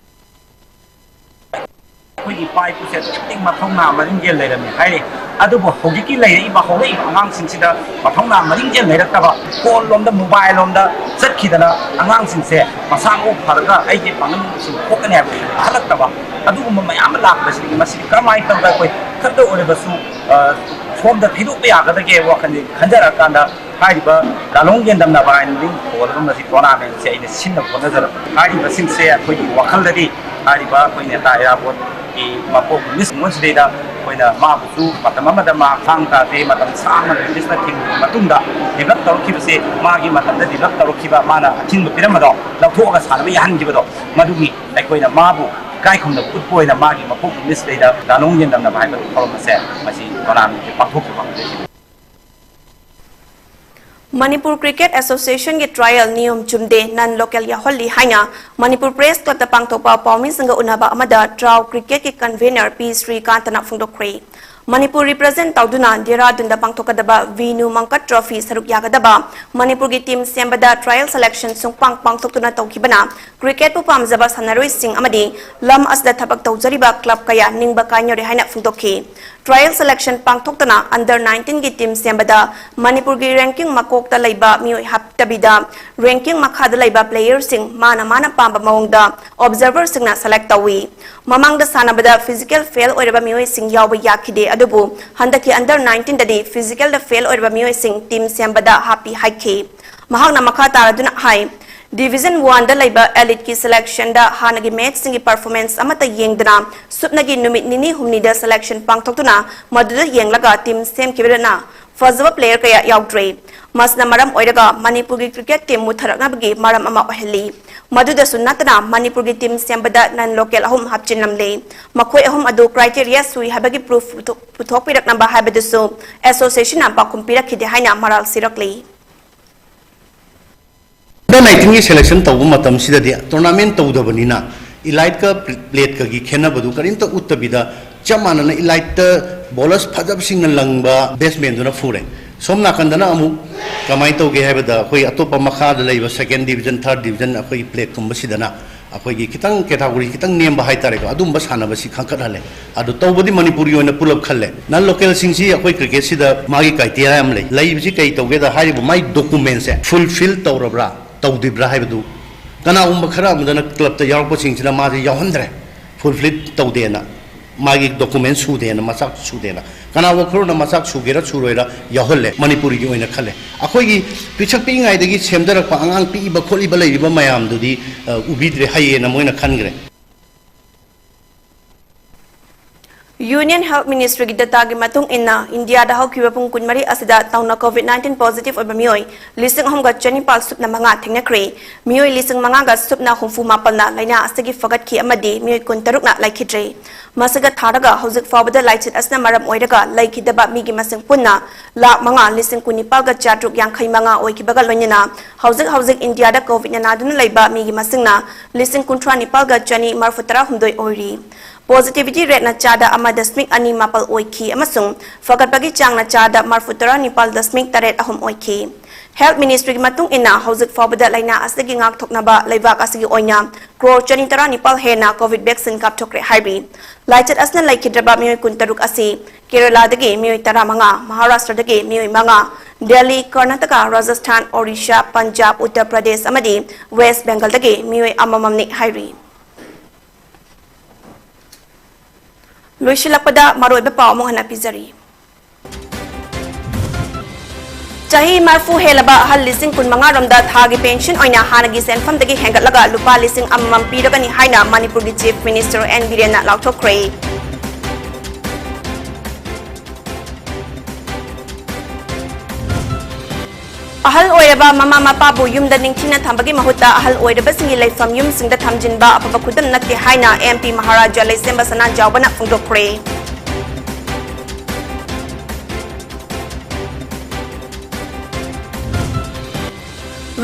ꯑꯩꯈꯣꯏꯒꯤ ꯏꯄꯥ ꯏꯄꯨꯁꯦ ꯑꯗꯨꯛꯀꯤ ꯃꯇꯤꯛ ꯃꯊꯧꯅꯥ ꯃꯔꯤꯡꯖꯦꯜ ꯂꯩꯔꯝꯃꯤ ꯍꯥꯏꯔꯤ꯫ ꯑꯗꯨꯕꯨ ꯍꯧꯖꯤꯛꯀꯤ ꯂꯩꯔꯛꯏꯕ ꯍꯧꯔꯛꯏꯕ ꯑꯉꯥꯡꯁꯤꯡꯁꯤꯗ ꯃꯊꯧꯅꯥ ꯃꯔꯤꯡꯖꯦꯜ ꯂꯩꯔꯛꯇꯕ, phone ꯂꯣꯝꯗ, mobile ꯂꯣꯝꯗ ꯆꯠꯈꯤꯗꯅ ꯑꯉꯥꯡꯁꯤꯡꯁꯦ ꯃꯁꯥ ꯃꯎ ꯐꯔꯒ ꯑꯩꯒꯤ ꯄꯥꯡꯒꯜ ꯁꯨꯝ ꯊꯣꯛꯀꯅꯤ ꯍꯥꯏꯕ ꯈꯜꯂꯛꯇꯕ, ꯑꯗꯨꯒꯨꯝꯕ ꯃꯌꯥꯝ ꯑꯃ ꯂꯥꯛꯄꯁꯤꯗꯒꯤ ꯃꯁꯤꯗꯤ ꯀꯔꯝꯍꯥꯏꯅ ꯇꯧꯔꯒ ꯑꯩꯈꯣꯏ ꯈꯔꯗ ꯑꯣꯏꯔꯕꯁꯨ, ꯑ, ꯁꯣꯝꯗ ꯊꯩꯗꯣꯛꯄ ꯌꯥꯒꯗꯒꯦ ꯋꯥꯈꯜꯁꯦ ꯈꯟꯖꯔꯀꯥꯟꯗ ꯍꯥꯏꯔꯤꯕ ꯂꯥꯂꯣꯡ ꯌꯦꯟꯗꯝꯅꯕ ꯍꯥꯏꯅ ꯃꯤꯡ ꯊꯣꯜꯂꯒ ꯃꯁꯤ tournament ꯁꯦ ꯑꯩꯅ ꯁꯤꯟꯅꯕ ꯍꯣꯠꯅꯖꯔꯛꯄꯅꯤ꯫ ꯍꯥꯏꯔꯤꯕꯁꯤꯡꯁꯦ ꯑꯩꯈꯣꯏꯒꯤ ꯋꯥꯈꯜꯗꯗꯤ ꯍꯥꯏꯔꯤꯕ ꯑꯩꯈꯣꯏ ꯅꯦꯇꯥ ꯏꯔꯥꯕꯣꯠꯀꯤ ꯃꯄꯣꯛ ꯅꯨꯃꯤꯠ ꯁꯤꯗꯩꯗ ꯑꯩꯈꯣꯏꯅ ꯃꯥꯕꯨꯁꯨ ꯃꯇꯝ ꯑꯃꯗ ꯃꯥ ꯍꯛꯆꯥꯡ ꯇꯥꯗꯦ, ꯃꯇꯝ ꯁꯥꯡꯅ ꯅꯣꯇꯤꯁꯅ ꯊꯤꯡꯂꯕ ꯃꯇꯨꯡꯗ develop ꯇꯧꯔꯛꯈꯤꯕꯁꯦ, ꯃꯥꯒꯤ ꯃꯇꯝꯗ develop ꯇꯧꯔꯛꯈꯤꯕ, ꯃꯥꯅ ꯑꯊꯤꯡꯕ ꯄꯤꯔꯝꯕꯗꯣ ꯂꯧꯊꯣꯛꯑꯒ ꯁꯥꯟꯅꯕ ꯌꯥꯍꯟꯈꯤꯕꯗꯣ, ꯃꯗꯨꯒꯤ ꯑꯩꯈꯣꯏꯅ ꯃꯥꯕꯨ ꯏꯀꯥꯏ ꯈꯨꯝꯅꯕ ꯎꯠꯄ ꯑꯣꯏꯅ ꯃꯥꯒꯤ ꯃꯄꯣꯛ ꯅꯨꯃꯤꯠꯁꯤꯗꯩꯗ ꯂꯥꯂꯣꯡ ꯌꯦꯟꯗꯝꯅꯕ ꯍꯥꯏꯕ ꯊꯧꯔꯝ ꯑꯁꯦ ꯃꯁꯤ tournament ꯁꯦ ꯄꯥꯡꯊꯣꯛꯈꯤꯕ ꯍꯥꯏꯕꯁꯤꯅꯤ꯫ ꯃꯅꯤꯄꯨꯔ Cricket Association ꯒꯤ trial ꯅꯤꯌꯣꯝ ꯆꯨꯝꯗꯦ, non local ꯌꯥꯎꯍꯜꯂꯤ ꯍꯥꯏꯅ ꯃꯅꯤꯄꯨꯔ Press Club ꯇ ꯄꯥꯡꯊꯣꯛꯄ ꯄꯥꯎꯃꯤꯁꯤꯡꯒ ꯎꯅꯕ ꯑꯃꯗ TRAU Cricket ꯀꯤ convener ꯄꯤ ꯁ꯭ꯔꯤꯀꯥꯟꯇꯅ ꯐꯣꯡꯗꯣꯛꯈ꯭ꯔꯦ꯫ ꯃꯅꯤꯄꯨꯔ represent ꯇꯧꯗꯨꯅ ꯗꯦꯍꯔꯥꯗꯨꯟꯗ ꯄꯥꯡꯊꯣꯛꯀꯗꯕ ꯚꯤꯅꯨ ꯃꯪꯀꯠ Trophy ꯁꯔꯨꯛ ꯌꯥꯒꯗꯕ ꯃꯅꯤꯄꯨꯔꯒꯤ team ꯁꯦꯝꯕꯗ trial selection ꯁꯨꯡꯄꯥꯡ ꯄꯥꯡꯊꯣꯛꯇꯨꯅ ꯇꯧꯈꯤꯕꯅ cricket ꯄꯨ ꯄꯥꯝꯖꯕ ꯁꯥꯟꯅꯔꯣꯏꯁꯤꯡ ꯑꯃꯗꯤ ꯂꯝ ꯑꯁꯤꯗ ꯊꯕꯛ ꯇꯧꯖꯔꯤꯕ club ꯀꯌꯥ ꯅꯤꯡꯕ ꯀꯥꯏꯅꯔꯦ ꯍꯥꯏꯅ ꯐꯣꯡꯗꯣꯛꯈꯤ꯫ Trial selection ꯄꯥꯡꯊꯣꯛꯇꯅ under nineteen ꯒꯤ team ꯁꯦꯝꯕꯗ ꯃꯅꯤꯄꯨꯔꯒꯤ ranking ꯃꯀꯣꯛꯇ ꯂꯩꯕ ꯃꯤꯑꯣꯏ ꯍꯥꯞꯇꯕꯤꯗ ranking ꯃꯈꯥꯗ ꯂꯩꯕ player ꯁꯤꯡ ꯃꯥꯅ ꯃꯥꯅ ꯄꯥꯝꯕ ꯃꯑꯣꯡꯗ observer ꯁꯤꯡꯅ select ꯇꯧꯏ꯫ ꯃꯃꯥꯡꯗ ꯁꯥꯟꯅꯕꯗ physical fail ꯑꯣꯏꯔꯕ ꯃꯤꯑꯣꯏꯁꯤꯡ ꯌꯥꯎꯕ ꯌꯥꯈꯤꯗꯦ, ꯑꯗꯨꯕꯨ ꯍꯟꯗꯛꯀꯤ under nineteen ꯗꯗꯤ physical ꯗ fail ꯑꯣꯏꯔꯕ ꯃꯤꯑꯣꯏꯁꯤꯡ team ꯁꯦꯝꯕꯗ ꯍꯥꯞꯄꯤ ꯍꯥꯏꯈꯤ꯫ ꯃꯍꯥꯛꯅ ꯃꯈꯥ ꯇꯥꯔꯗꯨꯅ ꯍꯥꯏ, Division one ꯗ ꯂꯩꯕ elite ꯀꯤ selection ꯗ ꯍꯥꯟꯅꯒꯤ match ꯁꯤꯡꯒꯤ performance ꯑꯃꯠꯇ ꯌꯦꯡꯗꯅ ꯁꯨꯞꯅꯒꯤ ꯅꯨꯃꯤꯠ ꯅꯤꯅꯤ ꯍꯨꯝꯅꯤꯗ selection ꯄꯥꯡꯊꯣꯛꯇꯨꯅ ꯃꯗꯨꯗ ꯌꯦꯡꯂꯒ team ꯁꯦꯝꯈꯤꯕꯗꯅ ꯐꯖꯕ player ꯀꯌꯥ ꯌꯥꯎꯗ꯭ꯔꯦ꯫ ꯃꯁꯤꯅ ꯃꯔꯝ ꯑꯣꯏꯔꯒ ꯃꯅꯤꯄꯨꯔꯒꯤ cricket team ꯃꯨꯠꯊꯔꯛꯅꯕꯒꯤ ꯃꯔꯝ ꯑꯃ ꯑꯣꯏꯍꯜꯂꯤ꯫ ꯃꯗꯨꯗꯁꯨ ꯅꯠꯇꯅ ꯃꯅꯤꯄꯨꯔꯒꯤ team ꯁꯦꯝꯕꯗ non local ꯑꯍꯨꯝ ꯍꯥꯞꯆꯤꯟꯂꯝꯂꯦ꯫ ꯃꯈꯣꯏ ꯑꯍꯨꯝ ꯑꯗꯨ criteria ꯁꯨꯏ ꯍꯥꯏꯕꯒꯤ proof ꯄꯨꯊꯣꯛ-, ꯄꯨꯊꯣꯛꯄꯤꯔꯛꯅꯕ ꯍꯥꯏꯕꯗꯨꯁꯨ association ꯅ ꯄꯥꯎꯈꯨꯝ ꯄꯤꯔꯛꯈꯤꯗꯦ ꯍꯥꯏꯅ ꯃꯔꯥꯜ ꯁꯤꯔꯛꯂꯤ꯫ Under nineteen ꯒꯤ selection ꯇꯧꯕ ꯃꯇꯝꯁꯤꯗꯗꯤ tournament ꯇꯧꯗꯕꯅꯤꯅ elite ꯀ plate ꯀꯒꯤ ꯈꯦꯠꯅꯕꯗꯨ ꯀꯔꯤꯝꯇ ꯎꯠꯇꯕꯤꯗ ꯆꯞ ꯃꯥꯟꯅꯅ elite ꯇ bowlers ꯐꯖꯕꯁꯤꯡꯅ ꯂꯪꯕ batsman ꯗꯨꯅ ꯐꯨꯔꯦ꯫ ꯁꯣꯝ ꯅꯥꯀꯟꯗꯅ ꯑꯃꯨꯛ ꯀꯃꯥꯏꯅ ꯇꯧꯒꯦ ꯍꯥꯏꯕꯗ ꯑꯩꯈꯣꯏ ꯑꯇꯣꯞꯄ ꯃꯈꯥꯗ ꯂꯩꯕ second division, third division ꯑꯩꯈꯣꯏꯒꯤ plate ꯀꯨꯝꯕꯁꯤꯗꯅ ꯑꯩꯈꯣꯏꯒꯤ ꯈꯤꯇꯪ category ꯈꯤꯇꯪ ꯅꯦꯝꯕ ꯍꯥꯏꯇꯥꯔꯦꯀꯣ, ꯑꯗꯨꯝꯕ ꯁꯥꯟꯅꯕꯁꯤ ꯈꯟꯒꯠꯍꯜꯂꯦ꯫ ꯑꯗꯨ ꯇꯧꯕꯗꯤ ꯃꯅꯤꯄꯨꯔꯒꯤ ꯑꯣꯏꯅ ꯄꯨꯂꯞ ꯈꯜꯂꯦ꯫ Non local ꯁꯤꯡꯁꯤ ꯑꯩꯈꯣꯏ cricket ꯁꯤꯗ ꯃꯥꯒꯤ criteria ꯑꯃ ꯂꯩ꯫ ꯂꯩꯕꯁꯤ ꯀꯩ ꯇꯧꯒꯦꯗ ꯍꯥꯏꯔꯤꯕ ꯃꯥꯏ document ꯁꯦ fulfill ꯇꯧꯔꯕ꯭ꯔꯥ ꯇꯧꯗ꯭ꯔꯤꯕ꯭ꯔꯥ ꯍꯥꯏꯕꯗꯨ꯫ ꯀꯅꯥꯒꯨꯝꯕ ꯈꯔ ꯑꯃꯗꯅ club ꯇ ꯌꯥꯎꯔꯛꯄꯁꯤꯡꯁꯤꯅ ꯃꯥꯁꯦ ꯌꯥꯎꯍꯟꯗ꯭ꯔꯦ, fulfill ꯇꯧꯗꯦꯅ, ꯃꯥꯒꯤ document ꯁꯨꯗꯦꯅ, ꯃꯆꯥꯛ ꯁꯨꯗꯦꯅ꯫ ꯀꯅꯥꯒꯨꯝꯕ ꯈꯔꯅ ꯃꯆꯥꯛ ꯁꯨꯒꯦꯔꯥ ꯁꯨꯔꯣꯏꯔꯥ ꯌꯥꯎꯍꯜꯂꯦ, ꯃꯅꯤꯄꯨꯔꯒꯤ ꯑꯣꯏꯅ ꯈꯜꯂꯦ꯫ ꯑꯩꯈꯣꯏꯒꯤ ꯄꯤꯁꯛ ꯄꯤꯛꯏꯉꯩꯗꯒꯤ ꯁꯦꯝꯖꯔꯛꯄ ꯑꯉꯥꯡ ꯄꯤꯛꯏꯕ ꯈꯣꯠꯂꯤꯕ ꯂꯩꯔꯤꯕ ꯃꯌꯥꯝꯗꯨꯗꯤ, ꯑ, ꯎꯕꯤꯗ꯭ꯔꯦ, ꯍꯩꯌꯦꯅ ꯃꯣꯏꯅ ꯈꯟꯈ꯭ꯔꯦ꯫ Union Health Ministry ꯒꯤ data ꯒꯤ ꯃꯇꯨꯡ ꯏꯟꯅ, ꯏꯟꯗꯤꯌꯥꯗ ꯍꯧꯈꯤꯕ ꯄꯨꯡ ꯀꯨꯟꯃꯔꯤ ꯑꯁꯤꯗ ꯇꯧꯅ COVID nineteen positive ꯑꯣꯏꯕ ꯃꯤꯑꯣꯏ ꯂꯤꯁꯤꯡ ꯑꯍꯨꯝꯒ ꯆꯅꯤꯄꯥꯜ ꯁꯨꯞꯅ ꯃꯉꯥ ꯊꯦꯡꯅꯈ꯭ꯔꯦ꯫ ꯃꯤꯑꯣꯏ ꯂꯤꯁꯤꯡ ꯃꯉꯥꯒ ꯁꯨꯞꯅ ꯍꯨꯝꯐꯨ ꯃꯥꯄꯜꯅ ꯂꯥꯏꯅꯥ ꯑꯁꯤꯒꯤ ꯐꯒꯠꯈꯤ ꯑꯃꯗꯤ ꯃꯤꯑꯣꯏ ꯀꯨꯟꯇꯔꯨꯛꯅ ꯂꯩꯈꯤꯗ꯭ꯔꯦ꯫ ꯃꯁꯤꯒ ꯊꯥꯔꯒ ꯍꯧꯖꯤꯛ ꯐꯥꯎꯕꯗ ꯂꯥꯏꯆꯠ ꯑꯁꯤꯅ ꯃꯔꯝ ꯑꯣꯏꯔꯒ ꯂꯩꯈꯤꯗꯕ ꯃꯤꯒꯤ ꯃꯁꯤꯡ ꯄꯨꯟꯅ ꯂꯥꯈ ꯃꯉꯥ ꯂꯤꯁꯤꯡ ꯀꯨꯟꯅꯤꯄꯥꯜꯒ ꯆꯥꯇ꯭ꯔꯨꯛ ꯌꯥꯡꯈꯩ ꯃꯉꯥ ꯑꯣꯏꯈꯤꯕꯒ ꯂꯣꯏꯅꯅ ꯍꯧꯖꯤꯛ ꯍꯧꯖꯤꯛ ꯏꯟꯗꯤꯌꯥꯗ COVID ꯅ ꯅꯥꯗꯨꯅ ꯂꯩꯕ ꯃꯤꯒꯤ ꯃꯁꯤꯡꯅ ꯂꯤꯁꯤꯡ ꯀꯨꯟꯊ꯭ꯔꯥ ꯅꯤꯄꯥꯜꯒ ꯆꯅꯤ ꯃꯔꯐꯨ ꯇꯔꯥ ꯍꯨꯝꯗꯣꯏ ꯑꯣꯏꯔꯤ꯫ Positivity rate ꯅ ꯆꯥꯗ ꯑꯃ ꯗꯁꯃꯤꯛ ꯑꯅꯤ ꯃꯥꯄꯜ ꯑꯣꯏꯈꯤ ꯑꯃꯁꯨꯡ ꯐꯒꯠꯄꯒꯤ ꯆꯥꯡꯅ ꯆꯥꯗ ꯃꯔꯐꯨ ꯇꯔꯥ ꯅꯤꯄꯥꯜ ꯗꯁꯃꯤꯛ ꯇꯔꯦꯠ ꯑꯍꯨꯝ ꯑꯣꯏꯈꯤ꯫ Health Ministry ꯒꯤ ꯃꯇꯨꯡ ꯏꯟꯅ ꯍꯧꯖꯤꯛ ꯐꯥꯎꯕꯗ ꯂꯥꯏꯅꯥ ꯑꯁꯤꯗꯒꯤ ꯉꯥꯛꯊꯣꯛꯅꯕ ꯂꯩꯕꯥꯛ ꯑꯁꯤꯒꯤ ꯑꯣꯏꯅ ꯀ꯭ꯔꯣꯔ ꯆꯅꯤ ꯇꯔꯥ ꯅꯤꯄꯥꯜ ꯍꯦꯟꯅ COVID vaccine ꯀꯥꯞꯊꯣꯛꯈ꯭ꯔꯦ ꯍꯥꯏꯔꯤ꯫ ꯂꯥꯏꯆꯠ ꯑꯁꯤꯅ ꯂꯩꯈꯤꯗ꯭ꯔꯕ ꯃꯤꯑꯣꯏ ꯀꯨꯟꯇꯔꯨꯛ ꯑꯁꯤ ꯀꯦꯔꯂꯥꯗꯒꯤ ꯃꯤꯑꯣꯏ ꯇꯔꯥꯃꯉꯥ, ꯃꯍꯥꯔꯥꯁꯇ꯭ꯔꯗꯒꯤ ꯃꯤꯑꯣꯏ ꯃꯉꯥ, ꯗꯦꯜꯂꯤ, ꯀꯔꯅꯥꯇꯀꯥ, ꯔꯥꯖꯁꯊꯥꯟ, ꯑꯣꯔꯤꯁꯥ, ꯄꯟꯖꯥꯕ, ꯎꯠꯇꯔ ꯄ꯭ꯔꯗꯦꯁ ꯑꯃꯗꯤ ꯋꯦꯁ꯭ꯠ ꯕꯦꯡꯒꯜꯗꯒꯤ ꯃꯤꯑꯣꯏ ꯑꯃꯃꯝꯅꯤ ꯍꯥꯏꯔꯤ꯫ ꯂꯣꯏꯁꯤꯜꯂꯛꯄꯗ ꯃꯔꯨꯑꯣꯏꯕ ꯄꯥꯎ ꯑꯃꯨꯛ ꯍꯟꯅ ꯄꯤꯖꯔꯤ꯫ ꯆꯍꯤ ꯃꯔꯤꯐꯨ ꯍꯦꯜꯂꯕ ꯑꯍꯜ ꯂꯤꯁꯤꯡ ꯀꯨꯟꯃꯉꯥ ꯔꯣꯝꯗ ꯊꯥꯒꯤ ꯄꯦꯟꯁꯟ ꯑꯣꯏꯅ ꯍꯥꯟꯅꯒꯤ ꯁꯦꯟꯐꯝꯗꯒꯤ ꯍꯦꯟꯒꯠꯂꯒ ꯂꯨꯄꯥ ꯂꯤꯁꯤꯡ ꯑꯃꯃꯝ ꯄꯤꯔꯒꯅꯤ ꯍꯥꯏꯅ ꯃꯅꯤꯄꯨꯔꯒꯤ Chief Minister ꯑꯦꯟ ꯕꯤꯔꯦꯟꯅ ꯂꯥꯎꯊꯣꯛꯈ꯭ꯔꯦ꯫ ꯑꯍꯜ ꯑꯣꯏꯔꯕ ꯃꯃꯥ ꯃꯄꯥꯕꯨ ꯌꯨꯝꯗ ꯅꯤꯡꯊꯤꯅ ꯊꯝꯕꯒꯤ ꯃꯍꯨꯠꯇ ꯑꯍꯜ ꯑꯣꯏꯔꯕꯁꯤꯡꯒꯤ ꯂꯩꯐꯝ ꯌꯨꯝꯁꯤꯡꯗ ꯊꯝꯖꯤꯟꯕ ꯑꯐꯕ ꯈꯨꯗꯝ ꯅꯠꯇꯦ ꯍꯥꯏꯅ ꯑꯦꯝ ꯄꯤ ꯃꯍꯥꯔꯥꯖ ꯂꯩꯁꯦꯝꯕ ꯁꯅꯥꯖꯥꯎꯕꯅ ꯐꯣꯡꯗꯣꯛꯈ꯭ꯔꯦ꯫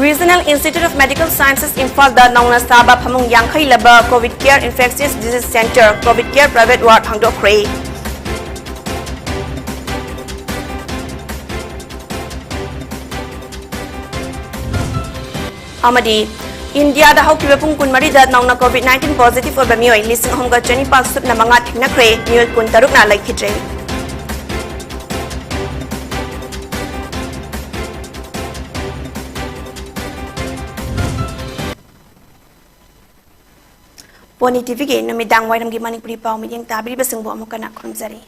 Regional Institute of Medical Sciences ꯏꯝꯐꯥꯜꯗ ꯅꯧꯅ ꯁꯥꯕ ꯐꯃꯨꯡ ꯌꯥꯡꯈꯩ love COVID Care Infectious Disease Center, COVID Care Private Ward ꯍꯥꯡꯗꯣꯛꯈ꯭ꯔꯦ꯫ ꯑꯃꯗꯤ ꯏꯟꯗꯤꯌꯥꯗ ꯍꯧꯈꯤꯕ ꯄꯨꯡ ꯀꯨꯟꯃꯔꯤꯗ ꯅꯧꯅ COVID nineteen positive ꯑꯣꯏꯕ ꯃꯤꯑꯣꯏ ꯂꯤꯁꯤꯡ ꯑꯍꯨꯝꯒ ꯆꯅꯤꯄꯥꯟ ꯁꯨꯞꯅ ꯃꯉꯥ ꯊꯦꯡꯅꯈ꯭ꯔꯦ, ꯃꯤꯑꯣꯏ ꯀꯨꯟꯇꯔꯨꯛꯅ ꯂꯩꯈꯤꯗ꯭ꯔꯦ꯫ ꯄꯣꯅꯤ ꯇꯤꯚꯤꯒꯤ ꯅꯨꯃꯤꯗꯥꯡ ꯋꯥꯏꯔꯝꯒꯤ ꯃꯅꯤꯄꯨꯔꯤ ꯄꯥꯎ ꯃꯤꯠꯌꯦꯡ ꯇꯥꯕꯤꯔꯤꯕꯁꯤꯡꯕꯨ ꯑꯃꯨꯛ ꯍꯟꯅ ꯈꯨꯔꯨꯝꯖꯔꯤ꯫